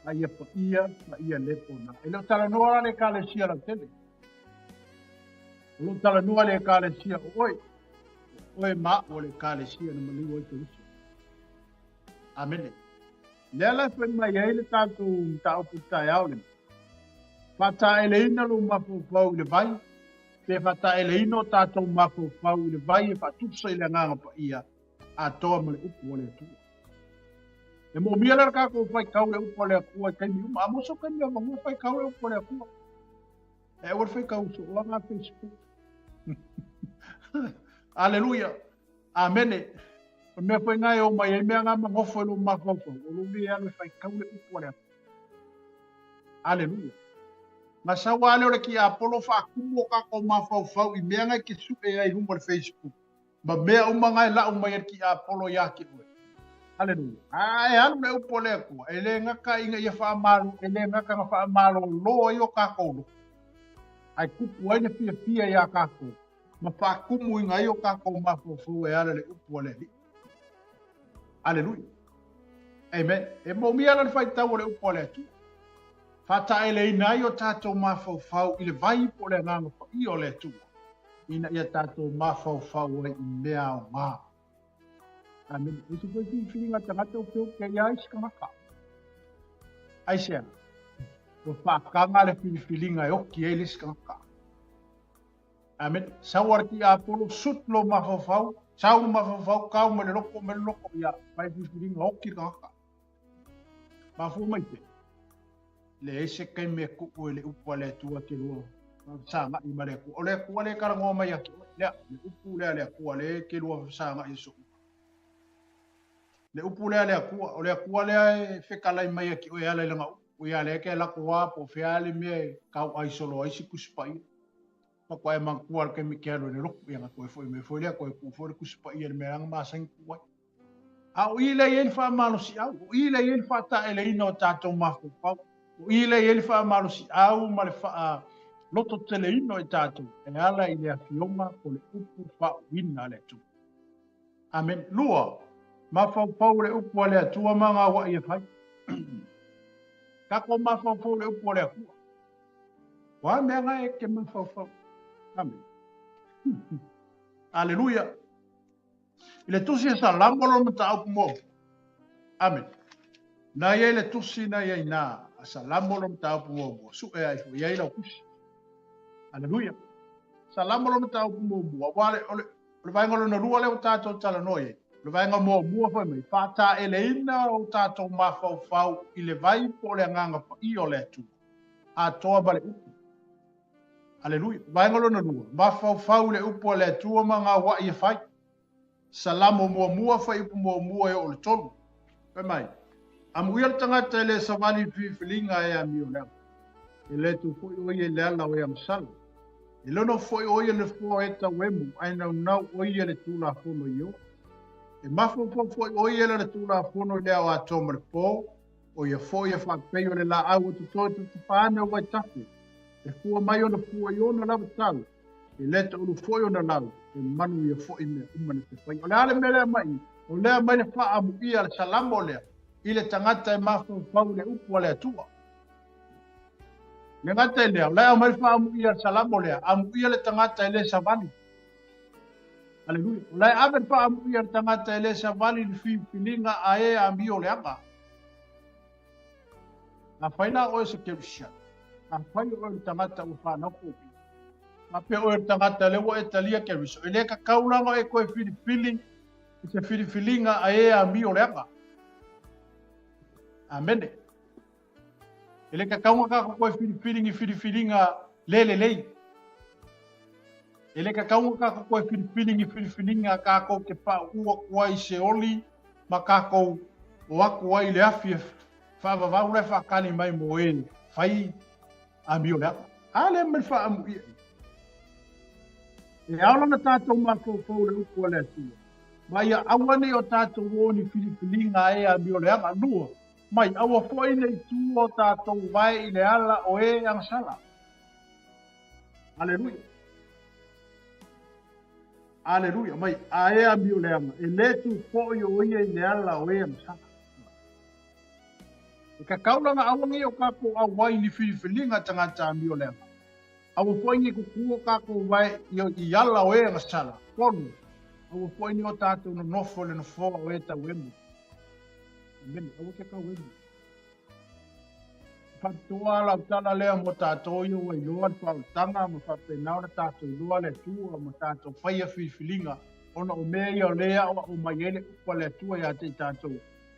a ia paia ma ia lē pōnā. E le o talanoa la le ʻEkalesia lautele. O lo o talanoa le ʻEkalesia o ʻoe, o ʻoe ma aʻu o le ʻEkalesia na maliu ai Keriso. Amene. Lea la e fai mai ai le tatou mataupu i le taeao lenei. Faataeleina lou mafaufau i le vai, pe faataeleina o tatou mafaufau i le vai e faatusa i le agaga paia atoa ma le upu a le Atua. E moomia la le tatou faitau le upu a le Atua i taimi uma. A mo so taimi avanoa faitau le upu a le Atua. E aua le faitau sooaga Facebook. Aleluia. Amene. O mea foi ngā e o mai ai mea ngā mangofo e lou mafaufau, o lou le alu e faitau le upu a le Atua. Aleluia. Na sau lava lea o le tiapolo faatumu o tatou mafaufau i mea nga e te sue ai i luga o le Facebook ma mea uma nga e lau mai e le tiapolo ia te oe. Aleluia. A e alu le upu a le Atua, e le gata ina ia faamalo, e le gata na faamalōlō ai o tatou loto, ae tupu ai le fiafia iā tatou ma faatumuina ai o tatou mafaufau e ala i le upu a le Alii. Aleluia. Amen. E moomia la le faitau o le upu a le Atua. Faataeleina ai o tatou mafaufau i le vai po o le agaga paia o le Atua, ina ia tatou mafaufau ai i mea aoga. Amen. E se foi filifiliga tagata o peo ke ia isi tagata. Aisea, ua faakaga le filifiliga e oki ai le isi tagata. Amen. Sau a le tiapolo, sut lou mafaufau, sau le mafaufau, kau mai le loko, mai le loko, ia, fai filifiliga, oki le tagata. Mafua mai pea. Leai se taimi e tuu i le upu a le Atua ke lua fesagai ma le Atua. O le Atua lea e talanoa mai ia te oe. Lea, le upu lea a le Atua lea e te lua fesagai i soo. Le upu lea a le Atua, o le Atua lea e fetalai mai ia te oe e ala i lana upu. Ia lea ke lako a po o fea le mea e tau ai solo ai se Tusi Paia. Matua e manatua le taimi ke alu i le lotu, ia na toe foi mai foi lea, toe tuu foi le Tusi Paia i le mea na masani tuu ai. A o i lea e i ai le faamalosiau, o i lea e i ai le faataeleina o tatou mafaufau, o i lea e i ai le faamalosiau ma le faalototeleina o i tatou e ala i le afioga o le upu faauuina a le Atua. Amene. Lua, mafaufau le upu a le Atua ma gauaʻi e fai. Tatou mafaufau le upu a le Atua. O a mea nga e ke mafaufau. Amene. Aleluia. I le tusi e Salamo lona mataupu muamua. Amene. Na i ai le tusi na i ai nā a Salamo lona mataupu muamua. Sue ai foi i ai lau tusi. Aleluia. Salamo lona mataupu muamua. Ua le, o le, o le vaega lona lua lea ua tatou talanoa i ai. O le vaega muamua fai mai, faataeleina o tatou mafaufau i le vai po o le agaga paia o le Atua. Atoa ma le upu. Aleluia. Vaega lona lua, mafaufau i le upu a le Atua ma gauaʻi e fai. Salamo muamua, fuaiupu muamua e oo i le tolu. Fai mai, Amuia le tagata e le savali i le filifiliga e amioleaga. E le tu foi ʻo ia i le ala o e agasala. E lono foi ʻo ia i le nofoa o e tauemu, ae naunau ʻo ia i le Tulafono i o. E mafaufau foi ʻo ia i lana Tulafono i le ao atoa ma le pō, ʻo ia foi e faapei o le lāʻau o totoe tatafa ane o Vaitafe, e fua mai ona fua i ona lava tau, e le taulu foi ona lau, e manuia foi mea uma na te faia. O le a le mea lea mai? O lea mai le faaamuia le Salamo lea i le tagata e mafaufau i le upu a le Atua. Le gata i lea, o la e aumai le faaamuia le Salamo lea, amuia le tagata e le savali. Aleluia. O la e ave le faaamuia le tagata e le savali le filifiliga a e amio leaga. Afai la oe se Kerisiano, afai oe le tagata ua fanau fou, faapea oe le tagata lea ua e talia Keriso, e le kakau lava e koe filifili i se filifiliga a e amio leaga. Amene. E le kakau ona kākou koe filifili ni filifiliga le lelei. E le kakau ona kākou koe filifili ni filifiliga kākou te paʻu aku ai i Seoli ma kākou o aku ai i le afi e faavavau la e faakali mai mo e fai amio leaga. A lea ma le faaamuia i. E ao lana tātou mafaufau le upu a le Atua. Ma ia aua nei o tātou o ni filifiliga e amio leaga. Lua, Mai, aua foi nei tu o tātou wae i le ala o e agasala. Aleluia. Aleluia. Mai, a e amio leaga, e le tu foi o ia i le ala o e agasala. E ka kaulanga aua nei o kākou auai ni filifiliga tagata amio leaga. Aua foi nei kuku o kākou wae i ala o e agasala. Tolu, aua foi nei o tātou nonofo le nofoa o e tauemu. Amene, aua ke kau emu. Whakatoa lau tala lea mo tātou ia ua iloa le whaotanga ma whapena ona tātou iloa le Atua ma tātou whaia whiriwhiringa ona o mea ia o lea o o mai ai le upu a le Atua ia te i tātou.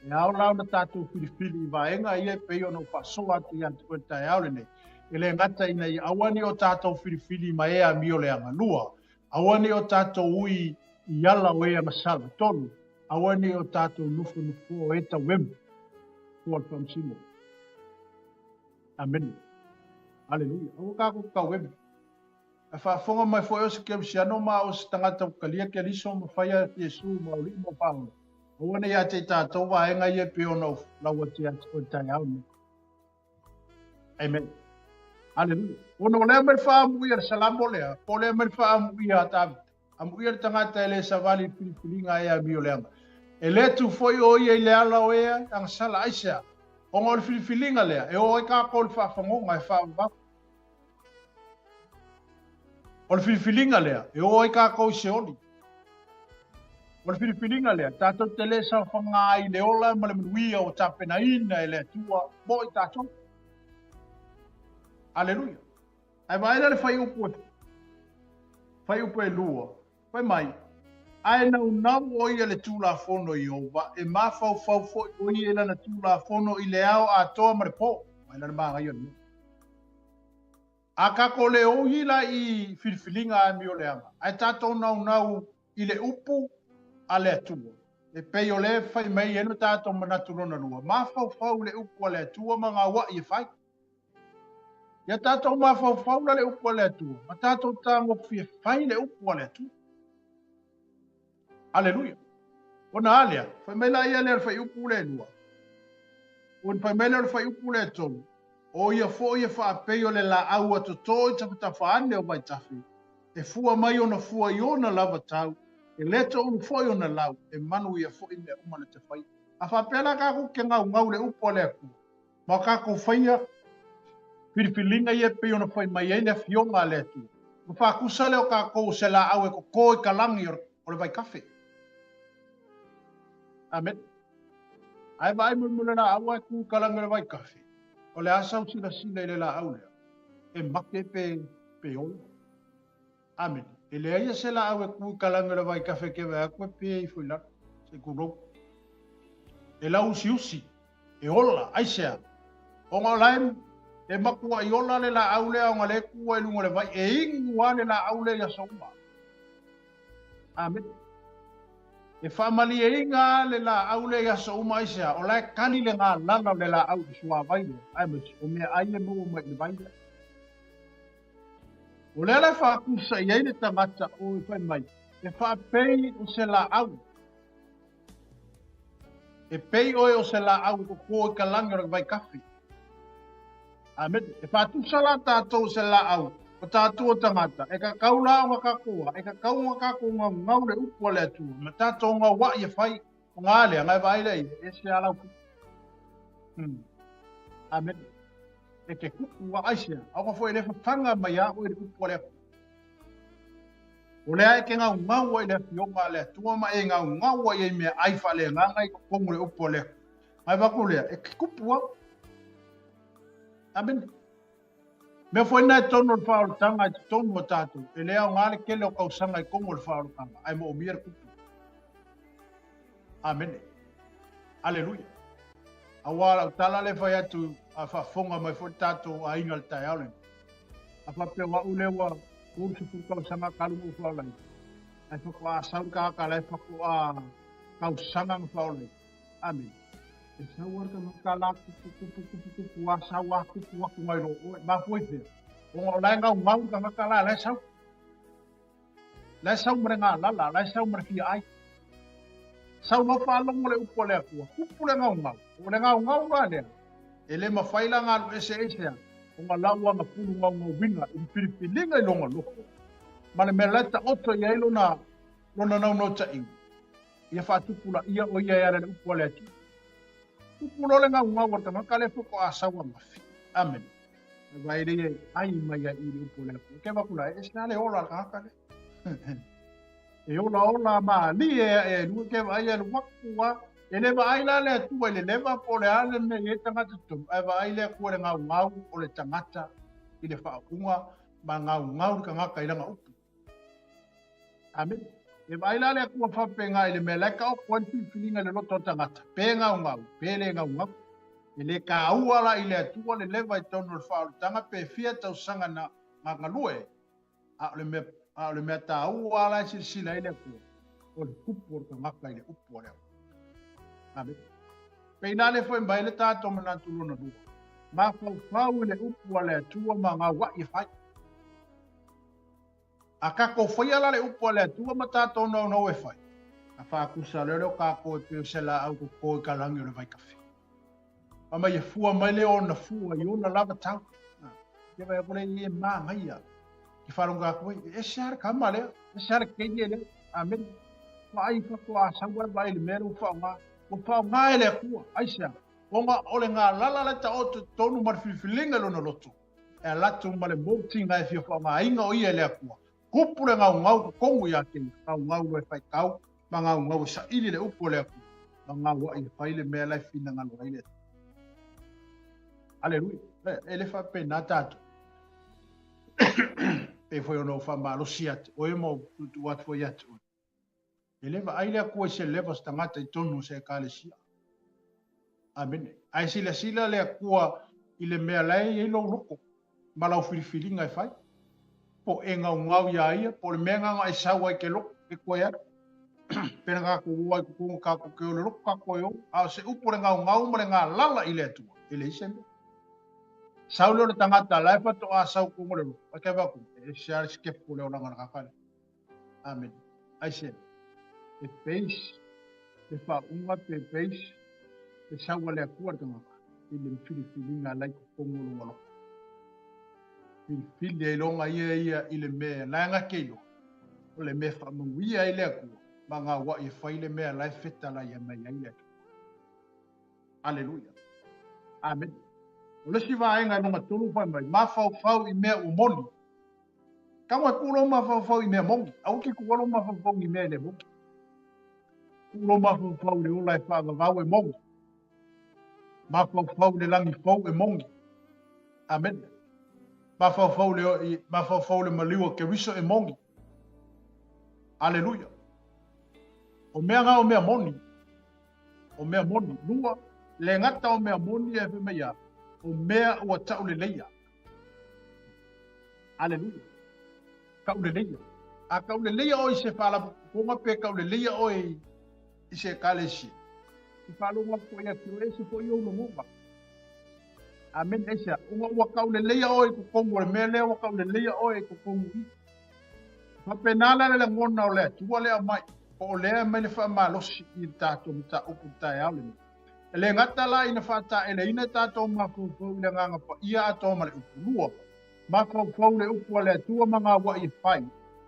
E ao la ona tātou whiriwhiri i vaenga ia e pei ona o whaasoa atu ia te koe taeao lenei. E le ngata ina ia aua nei o tātou whiriwhiri ma e amio le anga. Lua, aua nei o tātou ui i ala o e agasala. Tolu, aua nei o tātou nofonofo e tauemu. Ko al whamsimo. Amen. Aleluia. Aua kākou tauemu. E whaafonga mai foi o se Kerisiano ma o se tangata o kalia Keriso ma whaia Iesu ma o lii ma whaola. Aua nei a te tātou waenga ia pe ona o laua te atu o tai au nei. Amen. Aleluia. Ona o lea mai le whaamuia le salamo lea, po lea mai le whaamuia a Tāvita. Amuia le tagata e le savali i filifiliga e amio leaga. E le tu foi o ia i le ala o ea, agasala, aisea? Ona o le filifiliga lea, e o ai kākou i le faafagoga e faavavau. O le filifiliga lea, e o ai kākou i Seoli. O le filifiliga lea, tātou te le saofaga ai i le ola ma le manuia ua tapenaina e le Atua mo i tātou. Aleluia. Ae vaai la le fuaiupu e, fuaiupu e lua, fai mai, Ae naunau ʻo ia le Tulafono i Iehowa, e mafaufau foi ʻo ia i lana Tulafono i le ao atoa ma le pō. Vaai la le manaia o le mea. A kākou le oi la i filifiliga amioleaga, ae tātou naunau i le upu a le Atua. E pei o le fai mai ai lo tātou manatu lona lua, mafaufau i le upu a le Atua ma gauaʻi e fai. Ia tātou mafaufau la le upu a le Atua, ma tātou tagofi e fai le upu a le Atua. Aleluia. Ona a lea, fai mai la ia lea le fai upu le lua. Ona fai mai lea le fai upu le tolu. O ia foi e faapei o le laau a totō i tafatafa ane o vaitafe, e fua mai ona fua i ona lava tau, e le toulu foi ona lau, e manu ia foi mea uma na te whai. A faapea la kākou ke ngaungau le upu a le Atua, Ma kākou faia filifiliga ia e pei ona fai mai ai le Afioga a le Atua. Ua faakusa lea o kākou o se lāʻau e koko i ka lagi o le vaikafe. Amen. Ae vaai mulimuli le lāʻau ae kū i ka lagi o le vaikafe. O le a sau silasila i le lāʻau lea? E make pe, pe ola. Amene. E leai ia se laau e ku i ka lagi o le vaikafe ke vae aku e pē ifo i lalo, se i kulou. E lauusiusi, e ola, aisea? Ona o lae e makuaʻi ola le laau lea ona le ku ai luga o le vai, e inu a le laau lea i aso uma. Amene. E faamalieina le laau lea i aso uma aisea? O lae kali le galala o le laau i le suavai lea, aemaise o meaai e maua mai i le vai lea. O le ala e faakusa i ai le tagata o e fai mai, e faapei o se laau. E pei oe o se laau e koko i ka lagi o le vaikafe. Amen. E faatusa la tātou o se laau, o tātou o tagata, e kakau la o nga kakoa, e kakau o nga kakou ngaungau le upu a le Atua, ma tātou ngauaʻi e fai, o ngā lea, ngai vaai lea ia, e se alau. Amen. E ke kupu a aisea, aua foi e le fafaga mai iā oe le upu a le Atua. O lea e ke gaugau ai i le afioga a le Atua ma e gaugau ai i meaai faaleagaga i totonu o le upu a le Atua. Ae vaku lea, e ke kupu au. Amene. Mea foi na e tonu o le faaolataga i totonu o tatou, e le aoga le tele o tausaga i totonu o le faaolataga, ae moomia le kupu. Amene. Aleluia. Aua lau tala le fai atu a faafofoga mai foi le tatou aiga le taeao lenei. A faapea o au lea ua 30 tausaga talu ona ou faaolaina, ae faatoa sau le tagata la e faatoa tausaga na faaolaina. Amene. E sau lava le tagata la tupu tupu tupu tupu a sau a tupu atu nai lo oe. Mafua i fea? Ona o la e gaugau le tagata la, la e sau. La e sau ma le galala, la e sau ma le fia ai. Sau loa faalogo le upu a le Atua, tupu le gaugau. O le gaugau la lea, e le mafai la ona alu ese aisea, ona lau ana pulu gaugauina i le filifiliga i lona loto, ma le mea la e taoto i ai lona, lona naunautaiga, ia faatupulaia o ia e ala i le upu a le Atua. Tupu loa le gaugau a le tagata lea faatoa sau ananafi. Amene. E vai le e ai mai ai i le upu a le Atua. Ke avatu la, e ese lava le ola a le tagata lea. E ola ola malie ae e lua ke vaai alu atu a. E le vaai la le Atua i le leva po o le a le mea e i ai tagata totonu, ae vaai le Atua i le gaugau o le tagata i le faaupuga ma gaugau le tagata i lana upu. Amene. E vaai la le Atua faapena i le mea la e taoto ai le filifiliga i le loto o le tagata, pe gaugau, pe le gaugau. E le taua la i le Atua le leva i totonu o le faaolataga pe fia tausaga na galue, a o le mea, a o le mea taua la e silasila ai le Atua, o le tupu o le tagata i le upu a le Atua. Amene. Pei la le foi mai le tatou manatu lona lua, mafaufau i le upu a le Atua ma gauai e fai. A tatou faia la le upu a le Atua ma tatou naunau e fai, a faatusa loa lea o tatou e pei o se laau toto i ka lagi o le vaikafe. Fai mai e fua mai lea ona fua i ona lava tau. Ia vai atu lea e manaia. Ke faalogo atu ai, e ese lava le tama lea, ese lava le keine lea. Amene. Vaai faatoa sau ai vaai i le mea lea ua faaaoga. Ua faaaoga e le Atua. Aisea? Ona o le galala la e taoto i totonu ma le filifiliga i lona loto. E ala atu ma le moutiga e fia faaaogaina o ia e le Atua. Kupu le gaugau totonu ia te ia, gaugau loa e faitau, ma gaugau e saili le upu a le Atua, ma gauai e fai le mea la e finagalo ai le Atua. Aleluia. E le faapena tatou. Pei foi ona ou faamalosi ia te oe ma ou tuutuu atu foi ia te oe. E le vaai le Atua i se leva o se tagata i totonu o se Ekalesia. Amene. Ae silasila le Atua i le mea la e i ai lou loto ma lau filifiliga e fai. Po o e gaugau iā ia, po o le mea na e sau ai ke loto, e koe alu. Pena tatou o ai i totonu tatou te o le loto tatou e o. A o se upu o le gaugau ma le galala i le Atua, e leai se mea. Sau lea o le tagata la e faatoa sau i totonu o le loto, ae ke avatu, e ese lava le sikepu o le olaga o le tagata lea. Amene. Aisea? E base le faauuga pe base le sau a le Atua i le tagata i le filifiliga la i totonu o lona loto. Filifili ai loga ia ia i le mea la e gake iloa, o le mea e faamanuia ai le Atua ma gauai e fai le mea la e fetalaia mai ai le Atua. Aleluia. Amene. O le isi vaega i lona tolu fai mai, mafaufau i mea ua moni. Tago e tuu lou mafaufau i mea moni. Aua te tuua lou mafaufau i mea e le moni. Tuu lou mafaufau i le ola e faavavau e moni. Mafaufau i le lagi fou e moni. Amene. Mafaufau le, mafaufau le maliu o Keriso e moni. Aleluia. O mea nga o mea moni. O mea moni. Lua, le gata o mea moni e fai mai a, o mea ua tauleleia. Aleluia. Tauleleia. A tauleleia oe i se faalapotopotoga pe tauleleia oe i se ekalesia, e faalogo atu foi ia te oe, ese foi ou lagona. Amene. Aisea? Ona ua tauleleia oe i totonu o le mea lea, ua tauleleia oe i totonu i. Faapena la le lagona o le Atua lea aumai, po o lea aumai le faamalosi i le tatou mataupu i le taeao lenei. E le gata la ina faataeleina tatou mafaufau i le Agaga Paia atoa ma le upu. Lua, mafaufau le upu a le Atua ma gauai e fai.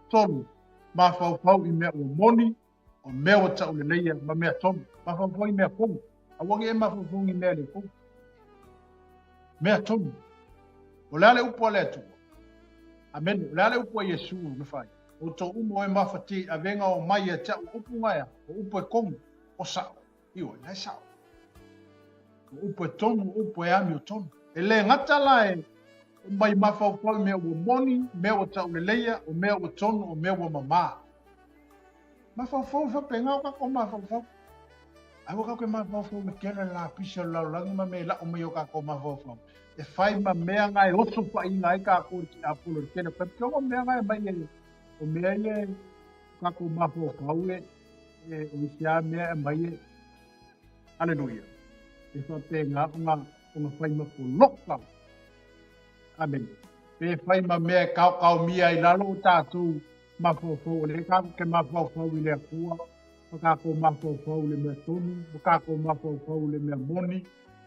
Tolu, mafaufau i mea ua moni, o mea ua tauleleia ma mea tonu. Mafaufau i mea tonu. Aua ne i e mafaufau i mea le tonu. Mea tonu. O le a le upu a le Atua? Amene. O le a le upu a Iesu na fai? Outou uma o e mafatia i avega o mai ia te a'u o upu gaea, o upu e komu, o sa'o. Ioe, la e sa'o. O upu e tonu, o upu e amiotonu. E le gata la e mai mafaufau i mea ua moni, mea ua tauleleia, o mea ua tonu, o mea ua mamā. Mafaufau e faapena o kākou mafaufau. Aua kākou e mafaufau i le tele o le lapisi o le lalolagi ma mea e la'u mai i o kākou mafaufau. E fai ma mea na e oso paʻiina ai kākou i le tiapolo i le tele o taimi. Ke o mea na e mai e, o mea ia e kākou mafaufau e, e o isi a mea e mai e. Aleluia. E faapena ona, ona fai ma poloka. Amene. Pe fai ma mea e kaokaomia ai lalo o tātou mafaufau, o lea kākou ke mafaufau i le Atua, ma kākou mafaufau i le mea tonu, ma kākou mafaufau i le mea moni,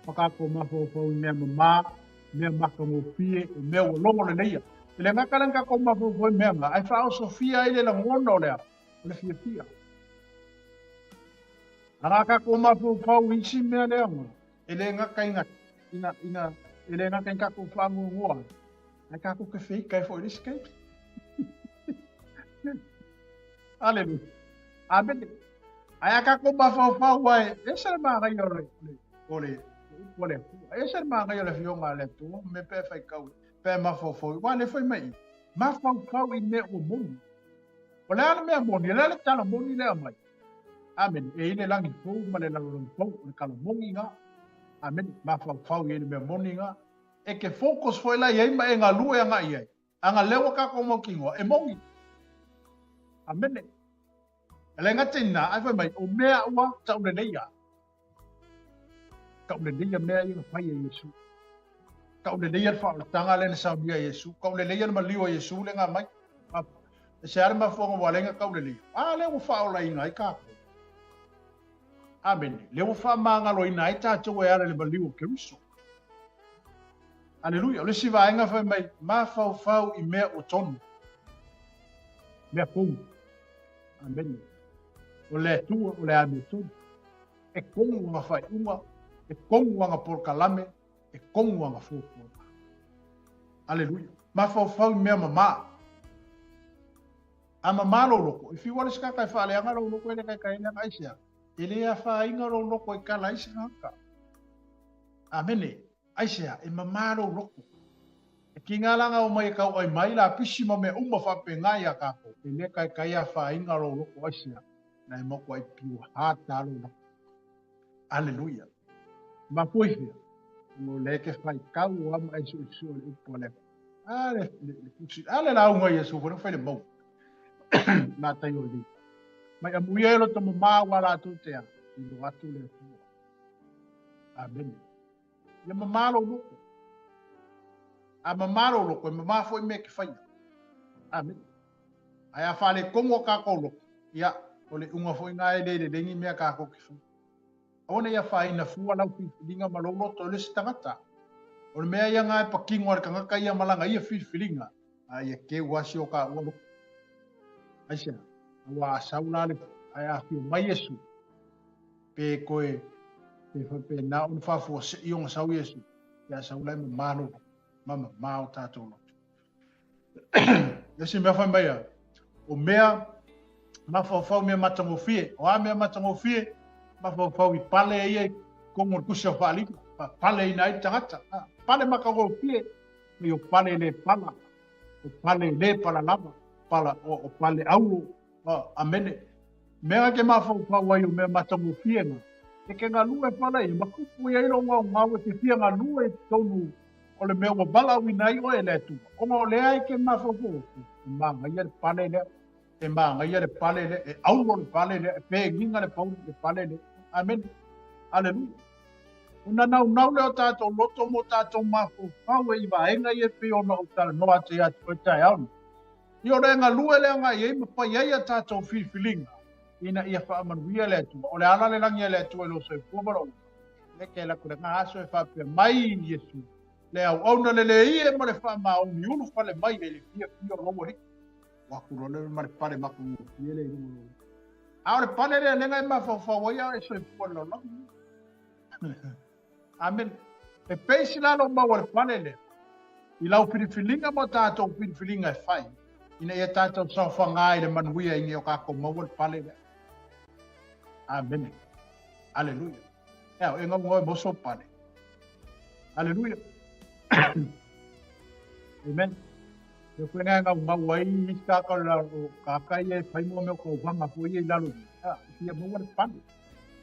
ma kākou mafaufau i mea mamā, mea matagofie, o mea ua logo leleia. E le gata la kākou mafaufau i mea nga, ae faaosofia ai le lagona o le a, o le fiafia. Arā kākou mafaufau i isi mea lea nga, e le gata ina, ina, ina, e le gata ina kākou faagoagoa, ae kākou ke feika ai foi i le isi taimi. Aleluia. Amene. Ae a kākou mafaufau ai, ese le māngaia o le, o le, o le Atua. Ese le māngaia o le afioga a le Atua, me pe whai kau, pe mafaufau. Wa le whai mai, mafaufau i mea ua moni. O le a le mea moni, o le a le tala moni lea mai. Amene. E i le langi fou ma le lalolagi fou, o le tala moni ngā. Amene. Mafaufau i le mea moni ngā. E ke focus foi la i ai ma e galue agai i ai. Aga lea ua kākou mau kinoa, e moni. Amene. E le gata i nā, ae fai mai, o mea ua tauleleia. Tauleleia mea ia na fai e Iesu. Tauleleia le faaolataga lea na saunia e Iesu. Tauleleia le maliu a Iesu le ngā mai. E se ale mafuanga ua lenga tauleleia. A lea ua faaolaina ai kākou. Amene. Lea ua faamagaloina ai tātou e ala i le maliu o Keriso. Aleluia. O le isi vaega fai mai, mafaufau i mea ua tonu. Mea tonu. Amene. O le Atua, o le amiotonu. E kogu anga faaiuga, e kogu anga polokalame, e kogu anga fuafuaga. Aleluia. Mafaufau i mea mamā. A mamā lou loko, e whiu ale se kaka e whaaleanga lou loko e le kaikai le aisea. E le afaina lou loko e kala ai se kaka. Amene. Aisea, e mamā lou loko. E ki ngā langa o mai e kau ai mai la pisi ma mea uma whaapenga i a kākou. E le kaikai afaina lou loko aisea. Na e moko ai pure heart tā lou loko. Aleluia. Mafua i fea? Ngo le ke whai kau o ama e su su o le upu a le a le le le pusi a le lauga i Iesu fo le whai le mau. Nā tai o li. Mai a muia e loto mamā wa lātou te a. I lo atu le Atua. Amene. Ia mamā lou loko. A mamā lou loko, e mamā foi mea ke whaia. Amene. Ae a faaletonu o kākou loko, ia, o le iuga foi na e le lelegi mea kākou ke whaia. Aua ne i afaina fua lau filifiliga ma lou loto i le isi tagata. O le mea ia nga e pakino a le tagata ia ma lana ia filifiliga, a ia keu asi o ka ua loko. Aisea, aua a sau la le, ae a afio mai Iesu, pe koe, pe faapena ona faafuasei ona sau Iesu, ia sau la e mamā lou loto, ma mamā o tātou loto. Le isi mea fai mai a, o mea mafaufau mea matagofie, o a mea matagofie, mafaufau i pale ia i totonu o le tusi o faaaliga, pale ina ai le tagata, pale matagofie, mai o pale le pala, o pale le pala lava, pala, o, o pale auro, Amene. Mea ke mafaufau ai o mea matagofie na, e ke galue pala ia, ma kupu i ai lou gaogao e te fia galue i totonu o le mea ua valaauina ai oe e le Atua. Ona o lea e ke mafaufau atu, e magaia le pale lea, e magaia le pale lea, e auro le pale lea, e pegiga le pauli le pale lea. Amene. Aleluia. Ona naunau lea o tātou loto mo tātou mafaufau e i vaega ia e pei ona ou talanoa atu ia te oe taeao nei. I ora e galue le agai ai ma fai ai a tātou filifiliga ina ia faamanuia le Atua. O le ala le lagi a le Atua i lou soifua ma lou ola. Le ke la kule ngā aso e faapea mai Iesu, le auauna le le ie ma le faamaoni ulu fale mai e le fiafia o lou alii. Ua aku loa le ma le pale matagofie le i luga o lou. A o le pale lea lenga e mafaufau ai a e soifua i le lalolagi. Amen. E peisi la lou mau o le pale lea. I lau filifiliga ma o tatou filifiliga e fai, ina ia tatou saofaga i le manuia ina ia o kākou maua le pale lea. Amene. Aleluia. Ea, e gaugau e moso pale. Aleluia. Amen. Le koe ngai ngau mau ai i ka ka la o ka ka ia e fai mo me ko wanga fo ia i lalo ni. A, fia maua le pale.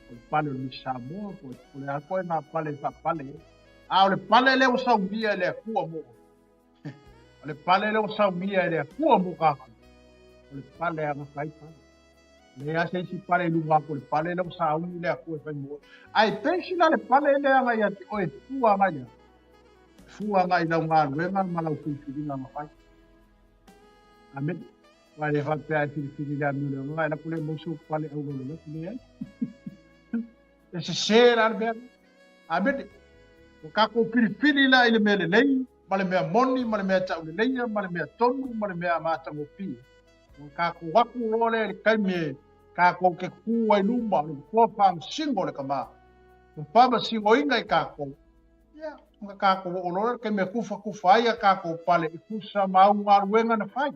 O le pale o le Samoa, po o le a koe ngā pale fa pale. A o le pale le o saumia e le Atua mo oe. O le pale le o saumia e le Atua mo kākou. O le pale a gata ai pale. Le a se isi pale i luga atu o le pale le o sauni le Atua e fai mo oe. Ae peisi la le pale lea agai ia te oe e fua agai le a? Fua agai i lau galuega ma lau filifiliga na fai. Amene. Aua e le faapea e filifili le amio le agaga e lako le mau sou pale au lolo latu leai. E sese la le mea lea. Amene. Ua kākou filifili la i le mea lelei, ma le mea moni, ma le mea tauleleia, ma le mea tonu, ma le mea matagofie. Ua kākou aku loa lea i le taimi e kākou ke kū ai luma o le Nofoa Faamasino o le Kamā. Ua faamasinoina i kākou, ia, ua kākou oo loa lea i le taimi e kufakufa ai a kākou pale i tusa ma au galuega na fai.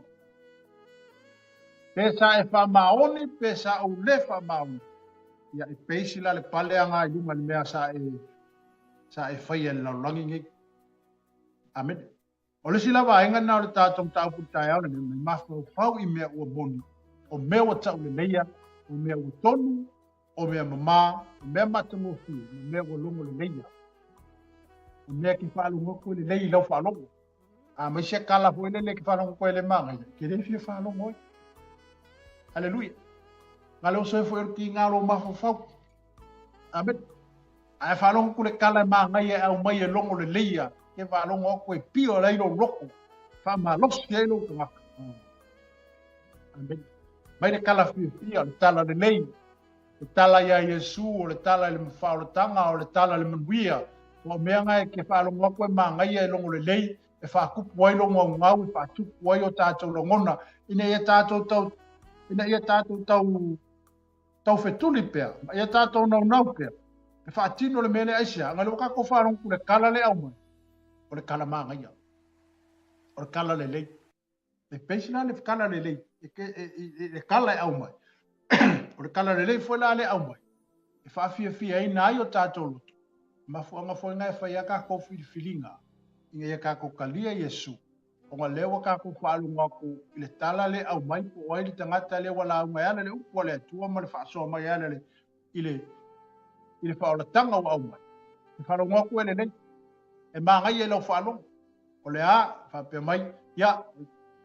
Pe sa e faamaoni, pe sa ou le faamaoni. Ia, e peisi la le pale aga i luga i le mea sa e, sa e faia i le lalolagi nei. Amene. O le isi la vaega lena o le tatou mataupu i le taeao lenei, mai mafaufau i mea ua moni, o mea ua tauleleia, o mea ua tonu, o mea mamā, o mea matagofie, ma mea ua logoleleia. O mea ke faalogo atu e lelei i lau faalogo. A mai se kala foi lele ke faalogo koe le magaia, ke le fia faalogo ai. Aleluia. Nga le oso e foi o le kiga lo mafaufau. Amen. Ae faalogo ku le kala e magaia e aumai e logo leleia, ke faalogo aku e pio lai lou loko, faamalosi ai lou tagata. Amen. Mai le kala fiafia, o le tala lelei, le tala iā Iesu, o le tala i le faolataga, o le tala i le manuia. O mea nga e ke faalogo aku e magaia e logo lelei, e faatupu ai lou gaugau, e faatupu ai o tātou lagona, ina ia tātou tau, ina ia tātou tau, tau fetuli pea, ma ia tātou naunau pea, e faatino le mea lea aisea, nga le ua kākou faalogo ku le kala le aumai, o le kala magaia, o le kala lelei. E peisi la le kala lelei, e, e, e, e, le kala e aumai. O le kala lelei foi la le aumai, e faafiafiaina ai o tātou loto. Mafuaaga foi na e fai ai a kākou filifiliga, ina ia kākou talia Iesu, ona lea ua kākou faalogo atu i le tala lea e aumai po o ai le tagata lea ua lauga e ala i le upu a le Atua ma le faasoa mai e ala i le, i le, i le faaolataga ua aumai. E faalogo atu e lelei, e magaia i lau faalogo. O le a, faapea mai, ia,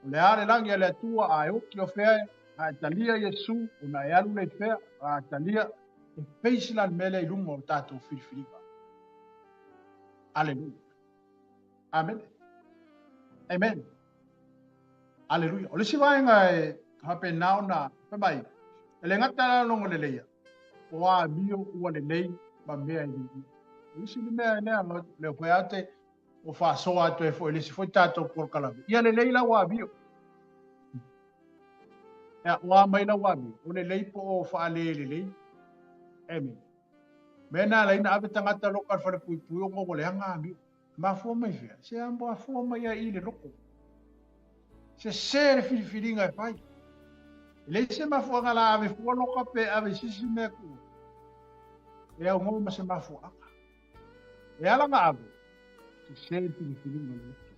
o le a le lagi a le Atua, a e oki o fea e, a e talia Iesu, ona e alu lea i fea, a e talia, e peisi la le mea lea i luga o tatou filifiliga. Aleluia. Amene. Amen. Aleluia. O le isi vaega e faapena ona fai mai, e le gata la logo leleia, o amio ua lelei ma mea e viia. O le isi le mea lea, le foi a te, o faasoa atu ai foi i le isi foi tatou polokalame. Ia lelei lau amio. Ea, o a mai lau amio? O lelei po o faale lelei? Amen. Mea na ala ai na ave tagata loka i le falepuipui ona ua leaga amio. Mafua mai fea? Se a mafua mai ai i le loko. Sese le filifiliga e fai. E leai se mafuaaga la ave fua loka pe ave i sisi mea kua. E augoa ma se mafuaaga. E ala na ave, sese le filifiliga o le loto.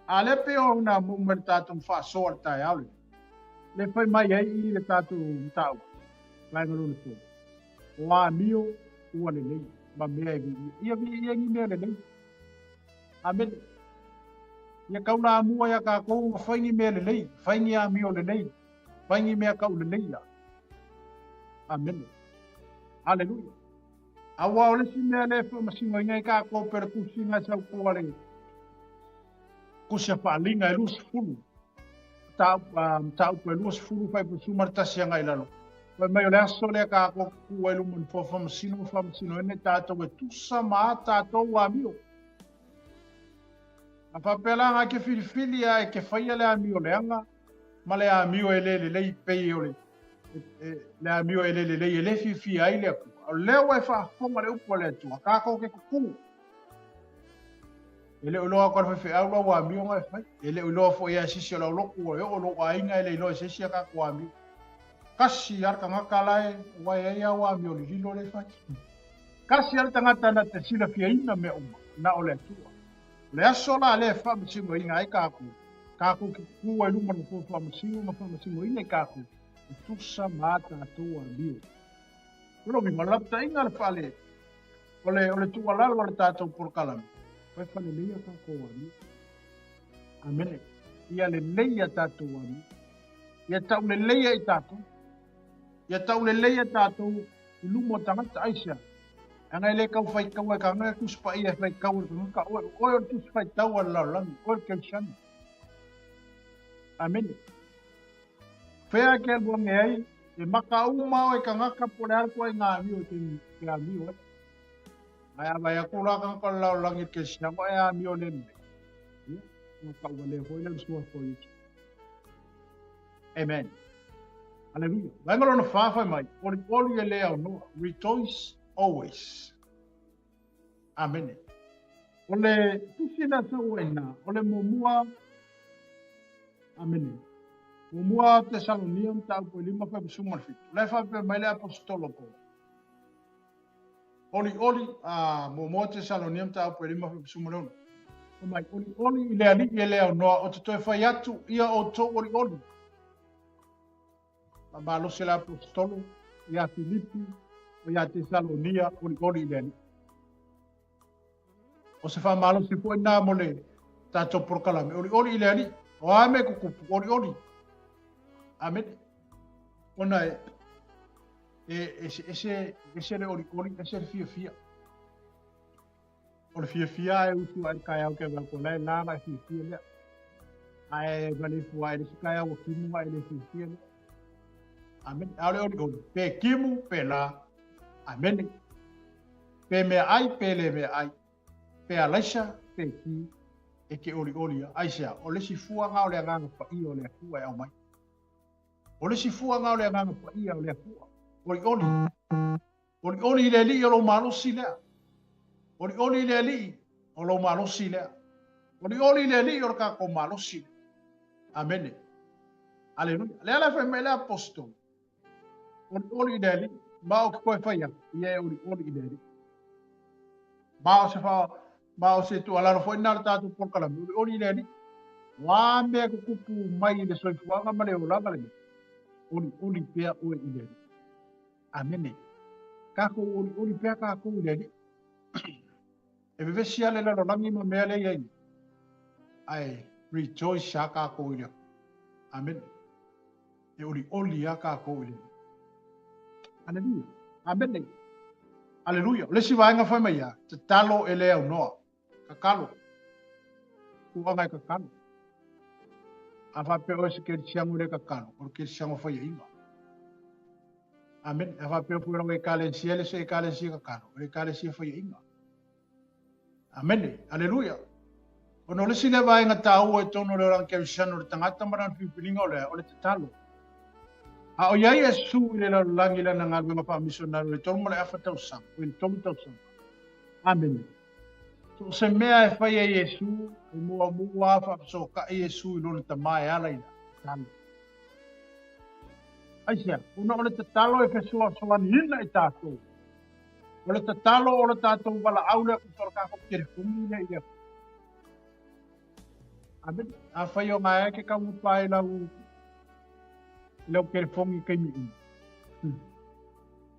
A lea pei ona mo mai le tatou faasoa le taeao lenei. Le fai mai ai i le tatou mataupu, vaega lona tolu. O amio ua lelei ma mea e viia. Ia viia ni mea lelei. Amene. Ia taulamua iā tatou ona fai ni mea lelei, fai ni amio lelei, fai ni mea tauleleia. Amene. Aleluia. Aua o le isi mea lea e faamasinoina ai tatou pe o le tusiga e sautua le tusi a Faaaliga e 20, mataupu e 20 fuaiupu 11 agai i lalo. Fai mai o le aso lea tatou te tu ai i luma o nofoa faamasino ma faamasinoina i tatou e tusa ma a tatou amio. A faapea la nga ke filifili a e ke faia le amio leaga ma le amio e le lelei pei o le le amio e le lelei e le fiafia ai le Atua. O lea ua e faafofoga le upu a le Atua, tatou te tutū. E le o iloa atu e le faifeau lau amioga e fai. E le o iloa foi ia se isi o lau lotu e oo lou aiga e le iloa e se isi a tatou amio. Kasi a le tagata la e aua e i ai au amio lililo lea e fai. Kasi a le tagata na te silafiaina mea uma, na o le Atua. O le aso la lea e faamasinoina ai tatou, tatou te tu ai luma o le Nofoa Faamasino ma faamasinoina i tatou, e tusa ma a tatou amio. O lona uiga, o le lapataiga le fale, o le, o le tuualalo a le tatou polokalame, fai falelei a tatou amio. Amene. Ia lelei a tatou amio. Ia taulelei ai tatou. Ia taulelei a tatou i luma o tagata aisea. Leaga e le tau faitaua e tagata Tusi Paia e faitau e le tagata oe, o oe o le Tusi Faitau a le lalolagi, oe le Kerisiano. Amene. Fea e te alu ane ai, e maka uma oe tagata po o le a le ituaiga amio e te amio ai. Ae a vaai atu la tagata o le lalolagi i le Kerisiano ae amio le lelei, ia, ua tauvalea foi lea i le suafa o Iesu. Amen. Hallelujah. Vaega lona fa fai mai, olioli e le aunoa, rejoice always. Amene. O le tusi lea sau ai na, o le muamua, amene. Muamua Tesalonia mataupu e 5 fai ma 17. O la e faapea mai le apostolo Paulo. Olioli, a muamua Tesalonia mataupu e 5 fai ma 16. Fai mai, olioli i le Alii e le aunoa, ou te toe fai atu ia outou olioli. Faamalosi le Aposetolo ia Filipi o ia Tesalonia olioli i le Alii. O se faamalosi foi na mo le tatou polokalame, olioli i le Alii. O a mea tutupu, olioli. Amene. Ona e, e, ese, ese, ese le olioli, ese le fiafia. O le fiafia e usu ai le taeao ke wau ko lai la la fiafia lea. Ae vale fua ai le isi taeao ua kimu ma e le fiafia lea. Amene. A o le olioli, pe kimu, pe la. Amene. Pe meaai, pe le meaai. Pe alaisa, pe ki, e ke olioli a. Aisea, o le isi fuaga o le Agaga Paia o le Atua e aumai. O le isi fuaga o le Agaga Paia o le Atua. Olioli. Olioli i le Alii o lou malosi lea. Olioli i le Alii o lou malosi lea. Olioli i le Alii o le tatou malosi lea. Amene. Aleluia. Lea la fai mai le apostolo. Olioli i le Alii. Ma o ke koe fai atu, ia e olioli i le Alii. Ma o se fa, ma o se tuualalo foi na le tatou polokalame, olioli i le Alii. O a mea tutupu mai i le soifuaga ma le olaga lenei, olioli pea oe i le Alii. Amene. Tatou olioli pea tatou i le Alii. E vevesi lava le lalolagi ma mea lea e i ai nei, ae rejoice lava tatou i le Atua. Amene. E olioli lava tatou i le Alii. Aleluia. Amene. Aleluia. O le isi vaega fai mai ia, tatalo e le aunoa. Tatalo. Tulaga e tatalo. A faapea oe se kerisiano e le tatalo, o le kerisiano faiaina. Amene. A faapea foi lau ekalesia e le se ekalesia tatalo, o le ekalesia faiaina. Amene. Aleluia. Ona o le isi lea vaega taua i totonu o le olaga kerisiano o le tagata ma lana filifiliga o le, o le tatalo. A o i ai Iesu i le lalolagi i lana galuega faamisionari i le 3.5 tausaga, i le 3 tausaga. Amene. So o se mea e fai e Iesu, e muamua faafesootai Iesu i lona Tama e ala i le tatalo. Aisea? Ona o le tatalo e fesoasoaniina i tatou. O le tatalo o le tatou valaau lea tusa o le tatou telefoni lea i le Atua. Amene. Afai o gaea ke taumapa i lau i lau telefoni i taimi uma.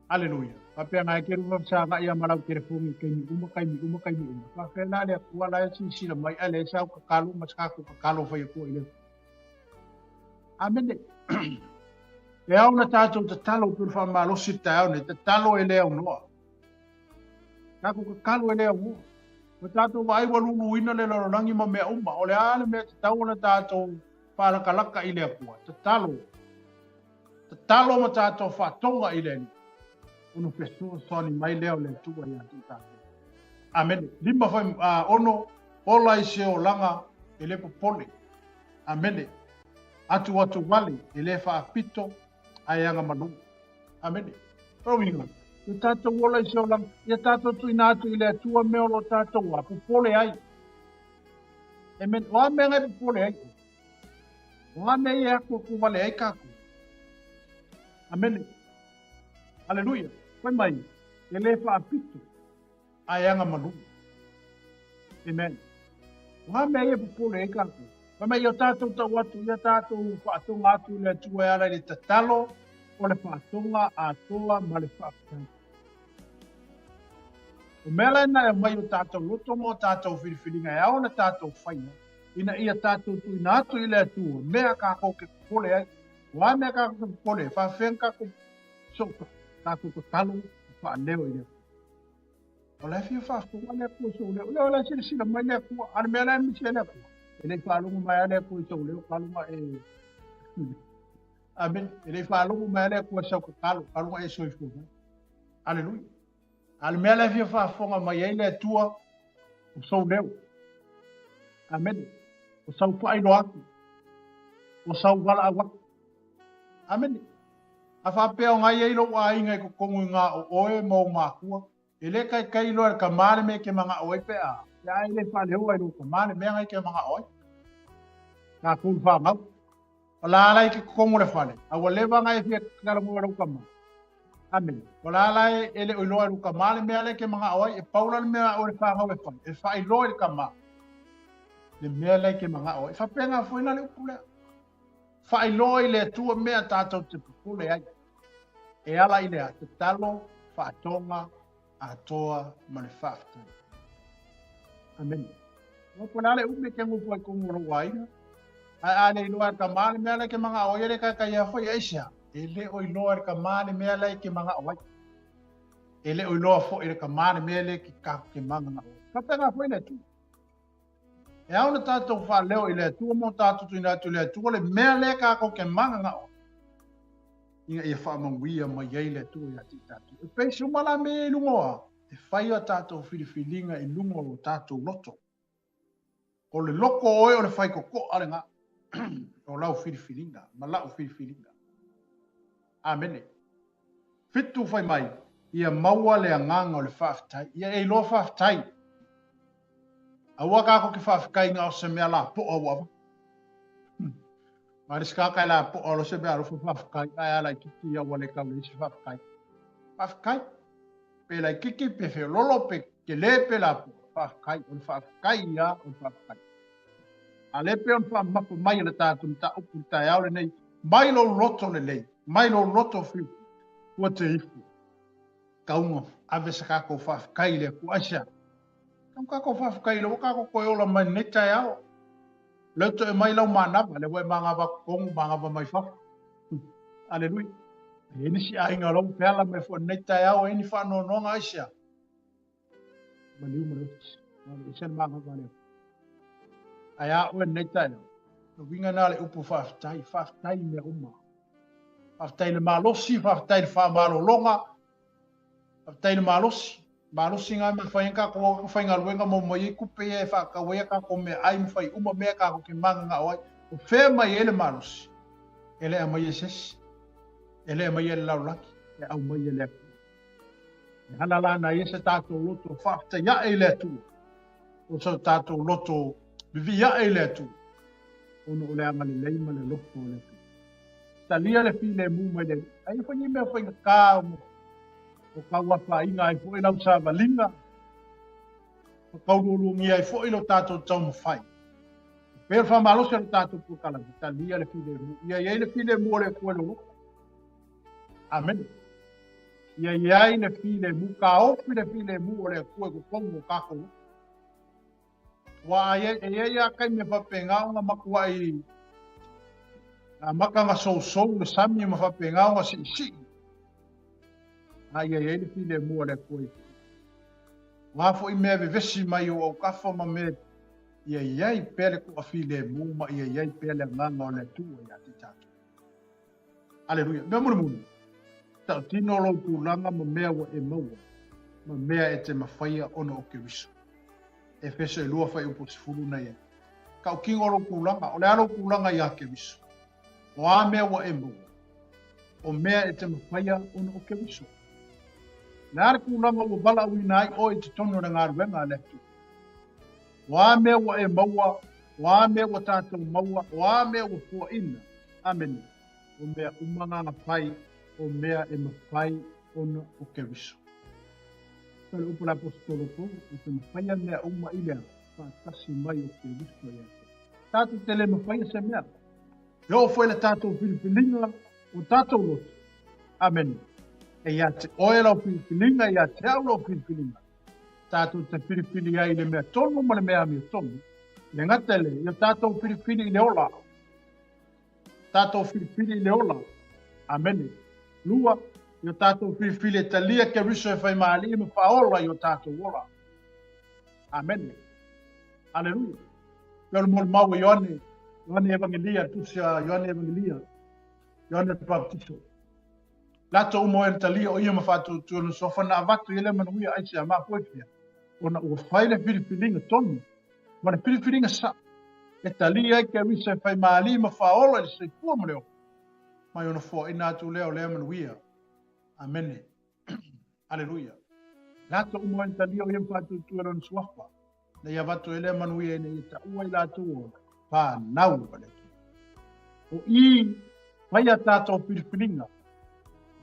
Aleluia. Faapea gae ke luma saga ia ma lau telefoni i taimi uma, taimi uma, taimi uma. Faapea la le Atua la e silasila mai ae leai sau tatalo ma se tatou tatalo fai Atua i le Atua. Amene. E ao na tatou tatalo pei o le faamalosi i le taeao nei, tatalo e le aunoa. Tatou tatalo e le aunoa. Ua tatou vaai ua luluina le lalolagi ma mea uma. O le a le mea tatau ona tatou faalakalaka i le Atua? Tatalo. Tatalo ma tatou faatoga i le Alii, ona fesoasoani mai lea o le Atua ia te tatou. Amene. 5 fai, 6, ola i se olaga e le popole. Amene. Atuatu wale e le faapito ae agamalu. Amene. O uiga, ia tatou ola i se olaga, ia tatou tuuina atu i le Atua mea o lo tatou a popole ai. Amen. O a mea ngai popole ai oe? O a mea ia e akuaku wale ai kākou? Amene. Aleluia. Fai mai, e le faapito, a e agamalu. Amen. O a mea ia e popole ai kākou? Fai mai, ia tātou tau atu, ia tātou whaatoga atu i le Atua e ala i le tatalo o le whaatoga atoa ma le faafetai. O mea la ina e aumai o tātou loto ma o tātou filifiliga e ao ona tātou faia, ina ia tātou tuuina atu i le Atua mea kākou ke popole ai. O a mea kākou ke popole, e faafefea ona kākou soka, kākou tatalo ma faaleo i le Atua. O la e fia faafofoga le Atua i sou leo. Ia o la e silasila mai le Atua, a o le mea la e misi ai le Atua, e le i faalogo mai lava le Atua i sou leo, talu e Amen. E le i faalogo mai lava le Atua i sau tatalo, talu e soifua mai. Aleluia. A o le mea la e fia faafofoga mai ai le Atua, o sou leo. Amene. O sau faailoa atu. O sau valaau atu. Amene. A faapea o ngai ai lou aiga i totonu i na o oe ma ou makua, e le taitai loa e le tama le mea e te manao ai pe a, pe a e le faaleoa i lou tama le mea na e te manao ai. Tatou le fanau. O la ala i ke totonu o le fale, a ua leva ona e fia talanoa i lou tama. Amene. O la ala e le o iloa e lou tama le mea lea e te manao ai, e pau la le mea a oe le fanau e fai, e faailoa i le tama le mea lea e te manao ai. E faapena foi la le upu lea. Faailoa i le Atua mea tatou te popole ai. E ala i le a? Tatalo, faatoga, atoa ma le faafetai. Amene. Ua po le a le umi e ke nofo ai tonu o lou aiga. Ae a le iloa e le tama le mea la e ke manao ai, e le taitai a fai aisea. E le o iloa e le tama le mea la e ke manao ai. E le o iloa foi e le tama le mea le ke ka ke manao ai. Faapena foi le Atua. E ao ona tatou faaleo i le Atua ma o tatou tuuina atu i le Atua le mea lea kākou ke mananao ina ia faamanuia mai ai le Atua ia te i tatou. E pei se uma la mea ia i luga o a? E fai a tatou filifiliga i luga o lo tatou loto. O le loko o oe o le faitotoa lena o lau filifiliga ma lau filifiliga. Amene. 7 fai mai, ia maua le agaga o le faafetai. Ia e iloa faafetai. Aua kākou ke faafetai na o se mea lapoa ua avatu. Ma le isi tagata e lapoa loa se mea alofa faafetai, ae a laitiiti ia ua le tau leai se faafetai. Faafetai. Pe laitiiti, pe feololo, pe tele, pe lapoa, faafetai. O le faafetai ia, o le faafetai. A lea pei ona faamamafa mai e le tatou mataupu i le taeao lenei, mai lou loto lelei, mai lou loto fiu, ua te ifo. Tau ave se tatou faafetai i le Atua. Aisea? Tau tatou faafetai i le ua tatou toe ola mai lenei taeao. Leu toe mai lau manava, lea ua e manava totonu, manava mai fafo. Aleluia. E i ai nisi aiga o la ua feala mai foi lenei taeao, e i ai ni faanoanoaga, aisea? Maliu ma le oti. E ese le manava lea. Ae a oe lenei taeao, le uiga lena o le upu faafetai, faafetai i mea uma. Faafetai i le malosi, faafetai i le faamalologa, faafetai i le malosi. Malosi na e mafai ai ona tatou faigaluega maua mai ai tupe ia e faatau ai a tatou meaai ma fai uma mea tatou te mananao ai. O fea mai ai le malosi? E le aumai e se isi. E le aumai e le lalolagi. E aumai e le Atua. E ala la na i ai se tatou loto faafetai ae i le Atua. O so tatou loto vivii ae i le Atua. Ona o le agalelei ma le alofa o le Atua. Talia le filemu mai le Alii. Aia foi nei mea faigata o tauafaina ai foi lau savaliga, ma tauluulugia ai foi lo tatou taumafai. E pei o le faamalosi o le tatou polokalame, talia le filemu. Ia i ai le filemu o le Atua i lou loto. Amene. Ia i ai le filemu, taofi le filemu o le Atua i totonu o tatou loto. Aua e i ai lava taimi e faapena ona matuai amata ona sousou le sami ma faapena ona siisii. A ia i ai le filemu a le Atua i O a foi mea e vevesi mai ou autafa ma mea ia i ai pea le toafilemu ma ia i ai pea le agaga o le Atua ia te tatou. Aleluia. Mea mulimuli, tautino lou tulaga ma mea ua e maua, ma mea e te mafaia ona o Keriso. Efeso e 2 fuaiupu 10 na i ai. Tautino lou tulaga, o le a lou tulaga iā Keriso? O a mea ua e maua? O mea e te mafaia ona o Keriso. O le a le tulaga ua valaauina ai oe i totonu o le galuega a le Atua? O a mea ua e maua? O a mea ua tātou maua, o a mea ua foaina. Amene. O mea uma na fai, o mea e mafai ona o Keriso. Pei o le upu a le Aposetolo Paulo, ou te mafaia mea uma i le a, faatasi mai o Keriso ia te au. Tatou te le mafaia se mea. E oo foi le tatou filifiliga o tatou loto. Amene. E ia te oe lau filifiliga, e ia te au lau filifiliga. Tatou te filifili ai i le mea tonu ma le mea amiotonu. Le gata i le, ia tatou filifili i le ola. Tatou filifili i le ola. Amene. Lua, ia tatou filifili e talia Keriso e faimalie ma faaola i o tatou ola. Amene. Aleluia. Pei o le molimau a Ioane, Ioane Evangelia, tusi a Ioane Evangelia, Ioane le Papatiso. Latou uma o e na talia o ia ma faatuatua lona suafa na avatu i ai lea manuia aisea mafua i fea, ona ua fai le filifiliga tonu ma le filifiliga sao e talia ai Keriso e faimalie ma faaola i le soifua ma le ola, mai ona foaina atu lea o lea manuia. Amene. Aleluia. Latou uma o e na talia o ia ma faatuatua lona suafa, na ia avatu ai lea manuia ina ia taua i latou o fanau a le Atua. O i fai a tātou filifiliga.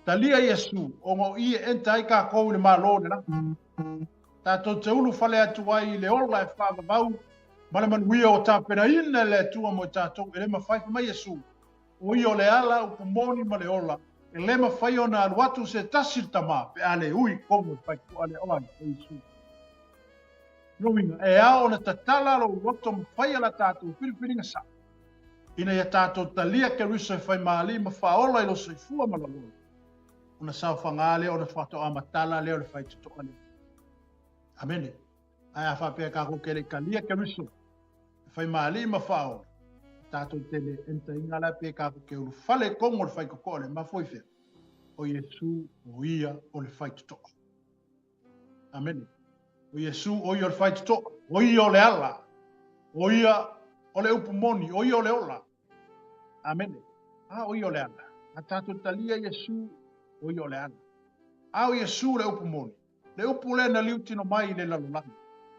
Talia Iesu, ona o i e enter ai kākou i le Malo o le lagi. Tātou te ulu fale atu ai i le ola e whaavavau ma le manuia o tapenaina e le Atua mo i tātou e le mawhai wha mai Iesu. O ia o le ala, upu moni ma le ola, e le mawhai ona alu atu se tasi le tama pe a le ui komu e whai kua le oa i Iesu. Lona uiga, e ao ona tatala lou loto ma faia la tātou filifiliga sao, ina ia tātou talia Keriso e whaimalie ma whaola i lo soifua ma lou ola. Ona saofaga lea, ona faatoa matala lea o le faitotoa lea. Amene. Ae a faapea kākou ke le i talia Keriso e whaimalie ma whaola, tātou te le entainga la pe kākou ke ulufale kongo o le faitotoa le mafua i fea. O Iesu o ia o le faitotoa. Amene. O Iesu, o ia o le faitotoa, o ia o le ala, o ia o le upu moni, o ia o le ola. Amene. A o ia o le ala. A tātou talia Iesu, o ia o le ala. A o Iesu le upu moni. Le upu lea na liutino mai i le lalolagi.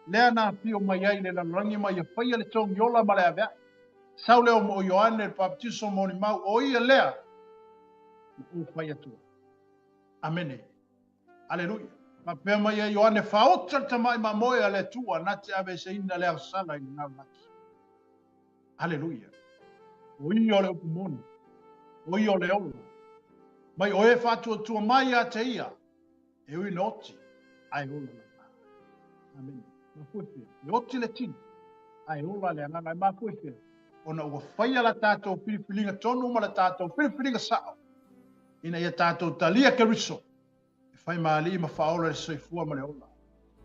Lea na afio mai ai i le lalolagi ma ia faia le togi ola ma le aveae. Sau lea o mo Ioane le baptiso molimau, o ia lea na ou fai atu ai. Amene. Aleluia. Faapea mai ai Ioane, Faaota le tamai mamoe a le Atua na te aveeseina le aosala i le lalolagi. Aleluia. O ia o le upu moni. O ia o le ola. Mai o e faatuatua mai ia te ia, e ui na oti, ae ola lava. Amene. Mafua i fea? E oti le tino, ae ola le agaga. E mafua i fea? Ona ua faia la tātou filifiliga tonu ma la tātou filifiliga sao, ina ia tātou talia Keriso, e faimalie ma faaola le soifua ma le ola.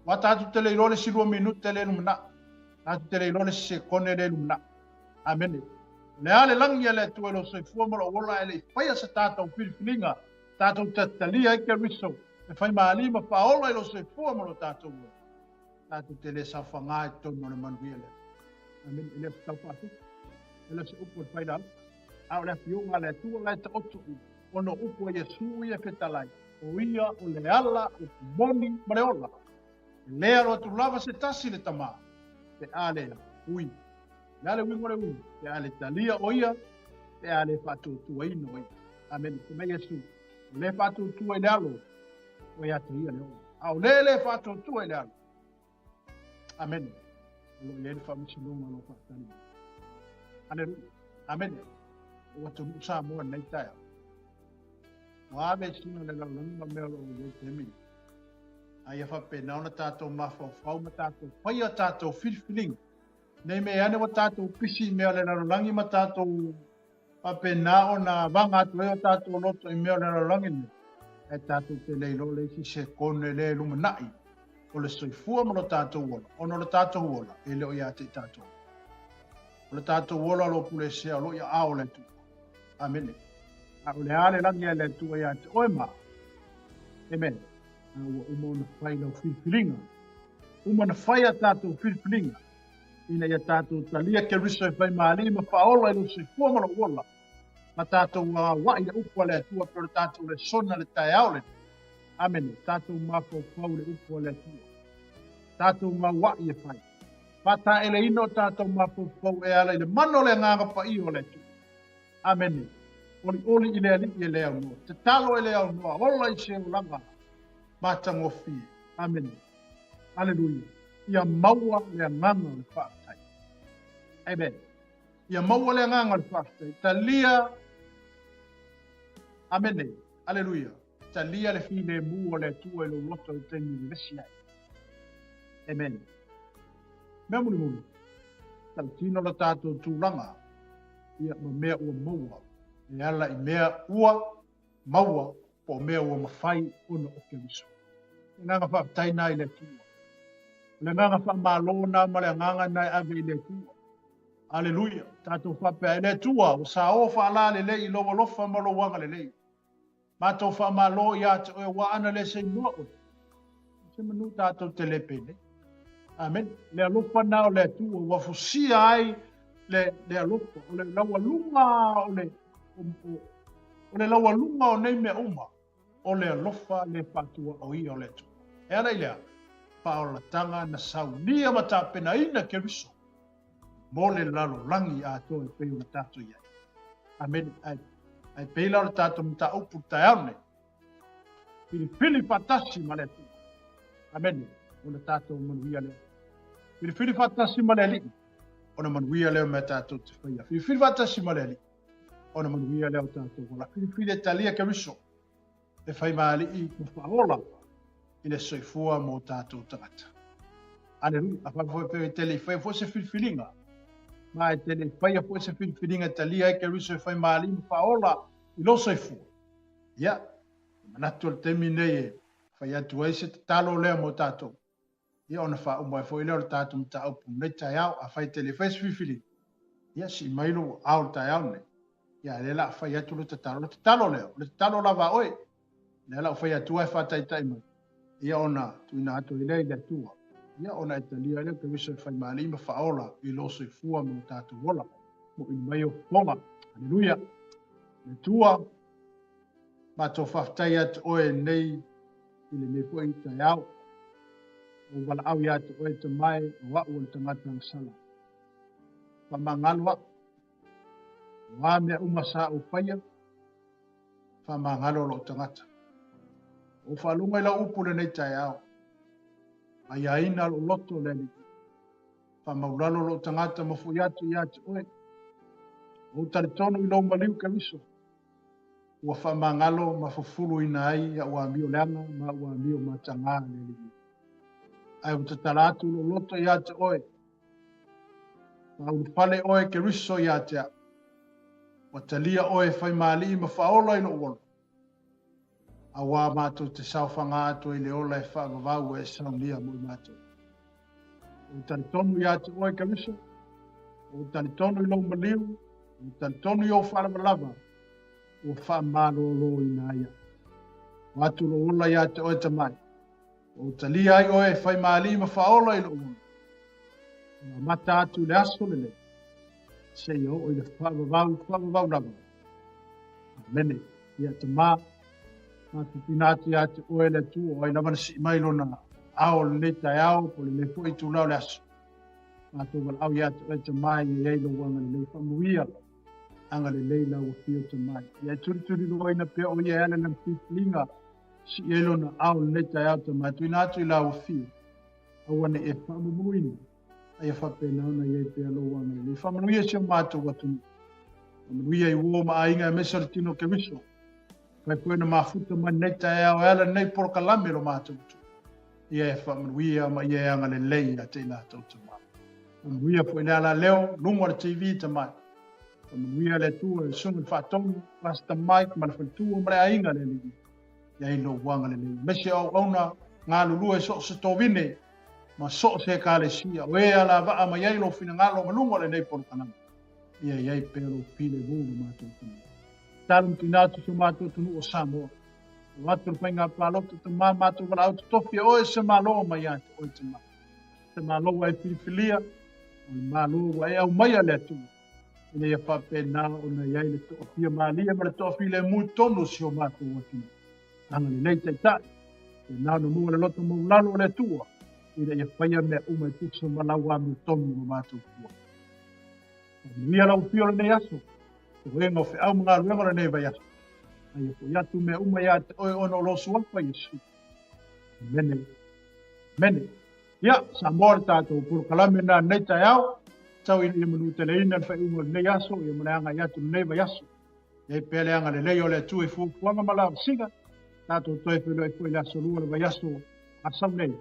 Aua tatou te le iloa le isi lua minute le lumanai. Tatou te le iloa le isi sekone le lumanai. Amene. O le a le lagi a le Atua i lou soifua ma lou ola ae le i faia se tatou filifiliga, tatou te talia ai Keriso e faimalie ma faaola i lou soifua ma lo tatou ola. Tatou te le saofaga i totonu o le manuia lea. Amene. E le o se tau faatupu. E le o se upu o le failaau. A o le afioga a le Atua la e taoto i ona o upu a Iesu ia e fetalai, o ia o le ala, upu moni ma le ola. E le alo atu lava se tasi le Tama, pe a le ui. O le a le uiga o le ui? Pe a le talia o ia, pe a le faatuatuaina o ia. Amene. Fai mai Iesu, o le faatuatua i le alo, o ia te ia le ola. A o le le faatuatua i le alo, Amene. O lo o i ai le faamasinoga o lo o faatali mai. Aleluia. Amene. O atunuu Samoa i lenei taeao. Ua ave sina le lalolagi ma mea o lo o i ai taimi nei. A ia faapena ona tatou mafaufau ma tatou faia tatou filifiliga. Nei mea ane ua tatou pisi i mea o le lalolagi ma tatou faapena ona vaga atu ai o tatou loto i mea o le lalolagi nei, ae tatou te le iloa le isi sekone lea e lumanai o le soifua ma lo tatou ola, ona o le tatou ola e le o ia te i tatou. O le tatou ola o lo o puleesea o lo o i aao o le Atua. Amene. A o le a le lagi a le Atua ia te oe ma au. Amen. A ua uma ona fai lau filifiliga. Uma ona fai a tatou filifiliga ina ia tatou talia Keriso e faimalie ma faaola i lou soifua ma lou ola, ma tatou auai le upu a le Atua pei o le tatou lesona le taeao lenei. Amene. Tatou mafaufau i le upu a le Atua. Tatou gauai e fai. Faataeleina o tatou mafaufau e ala i le mana o le Agaga Paia o le Atua. Amene. Olioli i le Alii e le aunoa. Tatalo e le aunoa. Ola i se olaga matagofie. Amene. Aleluia. Ia maua le agaga o le faafetai. Amen. Ia maua le agaga o le faafetai. Talia. Amene. Aleluia. Talia le filemu o le Atua i lou loto i le taimi e vevesi ai. Amen. Mea mulimuli, tautino lo tatou tulaga ia ma mea ua maua e ala i mea ua maua po o mea ua mafai ona o Keriso. Le agaga faafetai na i le Atua. O le agaga faamalo na ma le agaga na e ave i le Atua. Aleluia. Tatou faapea, e le Atua, ua sao faalalelei i lou alofa ma lou agalelei. Matou faamalo ia te oe ua ana le se igoa oe. Se manu tatou te le penei. Amen. Le alofa na o le Atua ua fusia ai le alofa o le laualuga o le o le laualuga o nei mea uma o le alofa le faatua o ia o le Atua. E ala i lea, faaolataga na saunia ma tapenaina Keriso mo le lalolagi atoa e pei ona tatou i ai. Amene. Ai, ai pei la o le tatou mataupu i le taeao nei. Filifili faatasi ma le Atua. Amene. Ona tatou manuia lea. Filifili faatasi ma le Alii. Ona manuia lea o mea tatou te faia. Filifili faatasi ma le Alii. Ona manuia lea o tatou ola. Filifili e talia Keriso. E fai ma alii ma faaola i le soifua mo tatou tagata. Aleluia. A faapea foi e te le i faia foi se filifiliga, ma e te le i faia foi se filifiliga e talia ai Keriso e fai ma alii ma faaola i lou soifua, ia, e manatu o le taimi nei e fai atu ai se tatalo lea mo tatou. Ia ona faauma ai foi lea o le tatou mataupu i lenei taeao. Afai e te le fai se filifiliga, ia sii mai lou aao i le taeao lenei. Ia lea o le a fai atu le tatalo. O le tatalo lea, o le tatalo lava a oe. Lea o le a ou fai atu e faataitai mai. Ia ona tuuina atu ai lea i le Atua. Ia ona e talia ai lea o Keriso e fai ma Alii ma faaola i lou soifua ma lo tatou ola. Moʻi mai ou fofoga. Aleluia. Le Atua, matou faafetai ia te oe nei i lenei foi taeao. Ua ou valaau ia te oe tamae o a'u o le tagata agasala. Faamagalo a'u. O a mea uma sa ou faia, faamagalo lo'u tagata. Ua ou faalogo i lau upu lenei taeao. Aiaina lo'u loto le Alii. Faamaulalo lo'u tagata ma fo'i atu ia te oe. Ua ou talitonu i lou maliu Keriso. Ua faamagalo ma fufuluina ai a'u amio leaga ma a'u amio matagā le Alii. Ae ua tatala atu lou loto ia te oe. Faaulufale oe Keriso ia te a'u. Ua talia oe e fai ma Alii ma faaola i lo'u ola. Auā matou te saofaga atu ai i le ola e faavavau ua e saunia mo i matou. Ua ou talitonu ia te oe Keriso, ua ou talitonu i lou maliu, ua ou talitonu i ou faalavalava, ua faamaloloina ai a'u. Ua atu lou ola ia te oe tamai. Ua ou talia ai oe e fai ma Alii ma faaola i lou ola. Ua amata atu i le aso lenei, seia oo i le faavavau, faavavau lava. Amene. Ia Tamā, matou tuuina atu ia te oe le Atua, o ai lava na sii mai lona ao o lenei taeao, po o lenei foi itula o le aso. Matou valaau ia te oe Tamā, ia i ai lou agalelei faamanuia, agalelei lau afio Tamā. Ia e tulituliloaina pea o ia e ala i lana filifiliga, sii ai lona ao o lenei taeao Tamā, tuuina atu i lau afio, aua ne i e faamumuina, a ia faapena ona i ai pea lou agalelei. Faamanuia si o matou atunuu. Faamanuia i uo ma aiga aemaise o le tino o Keriso. Fai foi ona mafuta mai lenei taeao e ala lenei polokalame lo matou atunuu. Ia e faamanuia ma ia e agalelei ia te i latou Tamai. Faamanuia foi le alaleo, luga o le TV Tamai. Faamanuia le Atua i le Susuga i le Faatonu, Pastor Mike ma le faletua ma le aiga le Alii. Ia i lou agalelei. Aemaise o auauna galulue i so o se tovine ma so o se Ekalesia, o e alavaa mai ai lou finagalo ma luga o lenei polokalame, ia i ai pea lou filemu i lo matou atunuu. Tatalo ma tuuina atu si o matou atunuu o Samoa. Alo atu le faiga palota Tamā matou valaau totofi e oe se Malo mai ia te oe Tamā. Se Malo ua e filifilia, o le Malo ua e aumaia le Atua, ina ia faapena ona i ai le toafia malie ma le toafilemu i totonu o si o matou atunuu. Agalelei Taitai, faapena ona maua le loto maualalo o le Atua. Ina ia faia mea uma e tusa ma lau amiotonu ma matou fua. Faamanuia lau afio o lenei aso, toega o feau ma galuega o lenei vaiaso. A ia foi atu mea uma ia te oe ona o lou suafa Iesu. Amene. Amene. Ia, Samoa le tatou polokalame na nei taeao, tau ina ia manuteleina le faaiuga o lenei aso, ia ma le agai atu lenei vaiaso. Ia i pea le agalelei o le Atua i fuafuaga ma lavasiga, tatou toe feiloai foi i le aso lua o le vaiaso asau nei.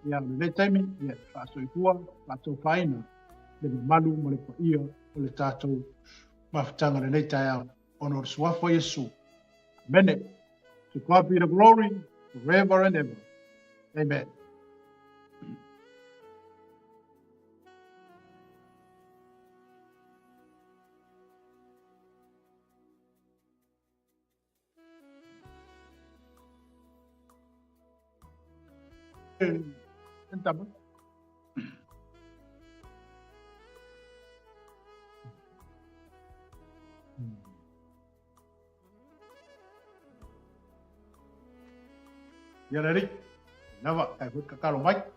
Ia, o lenei taimi, ia, faasoifua, faataufaina le mamalu ma le paia o le tatou mafutaga lenei taeao ona o le suafa o Iesu. Amene. To God be the glory forever and ever. Amen. Entama. Ia le alii, lava, kai foi tatalo mai.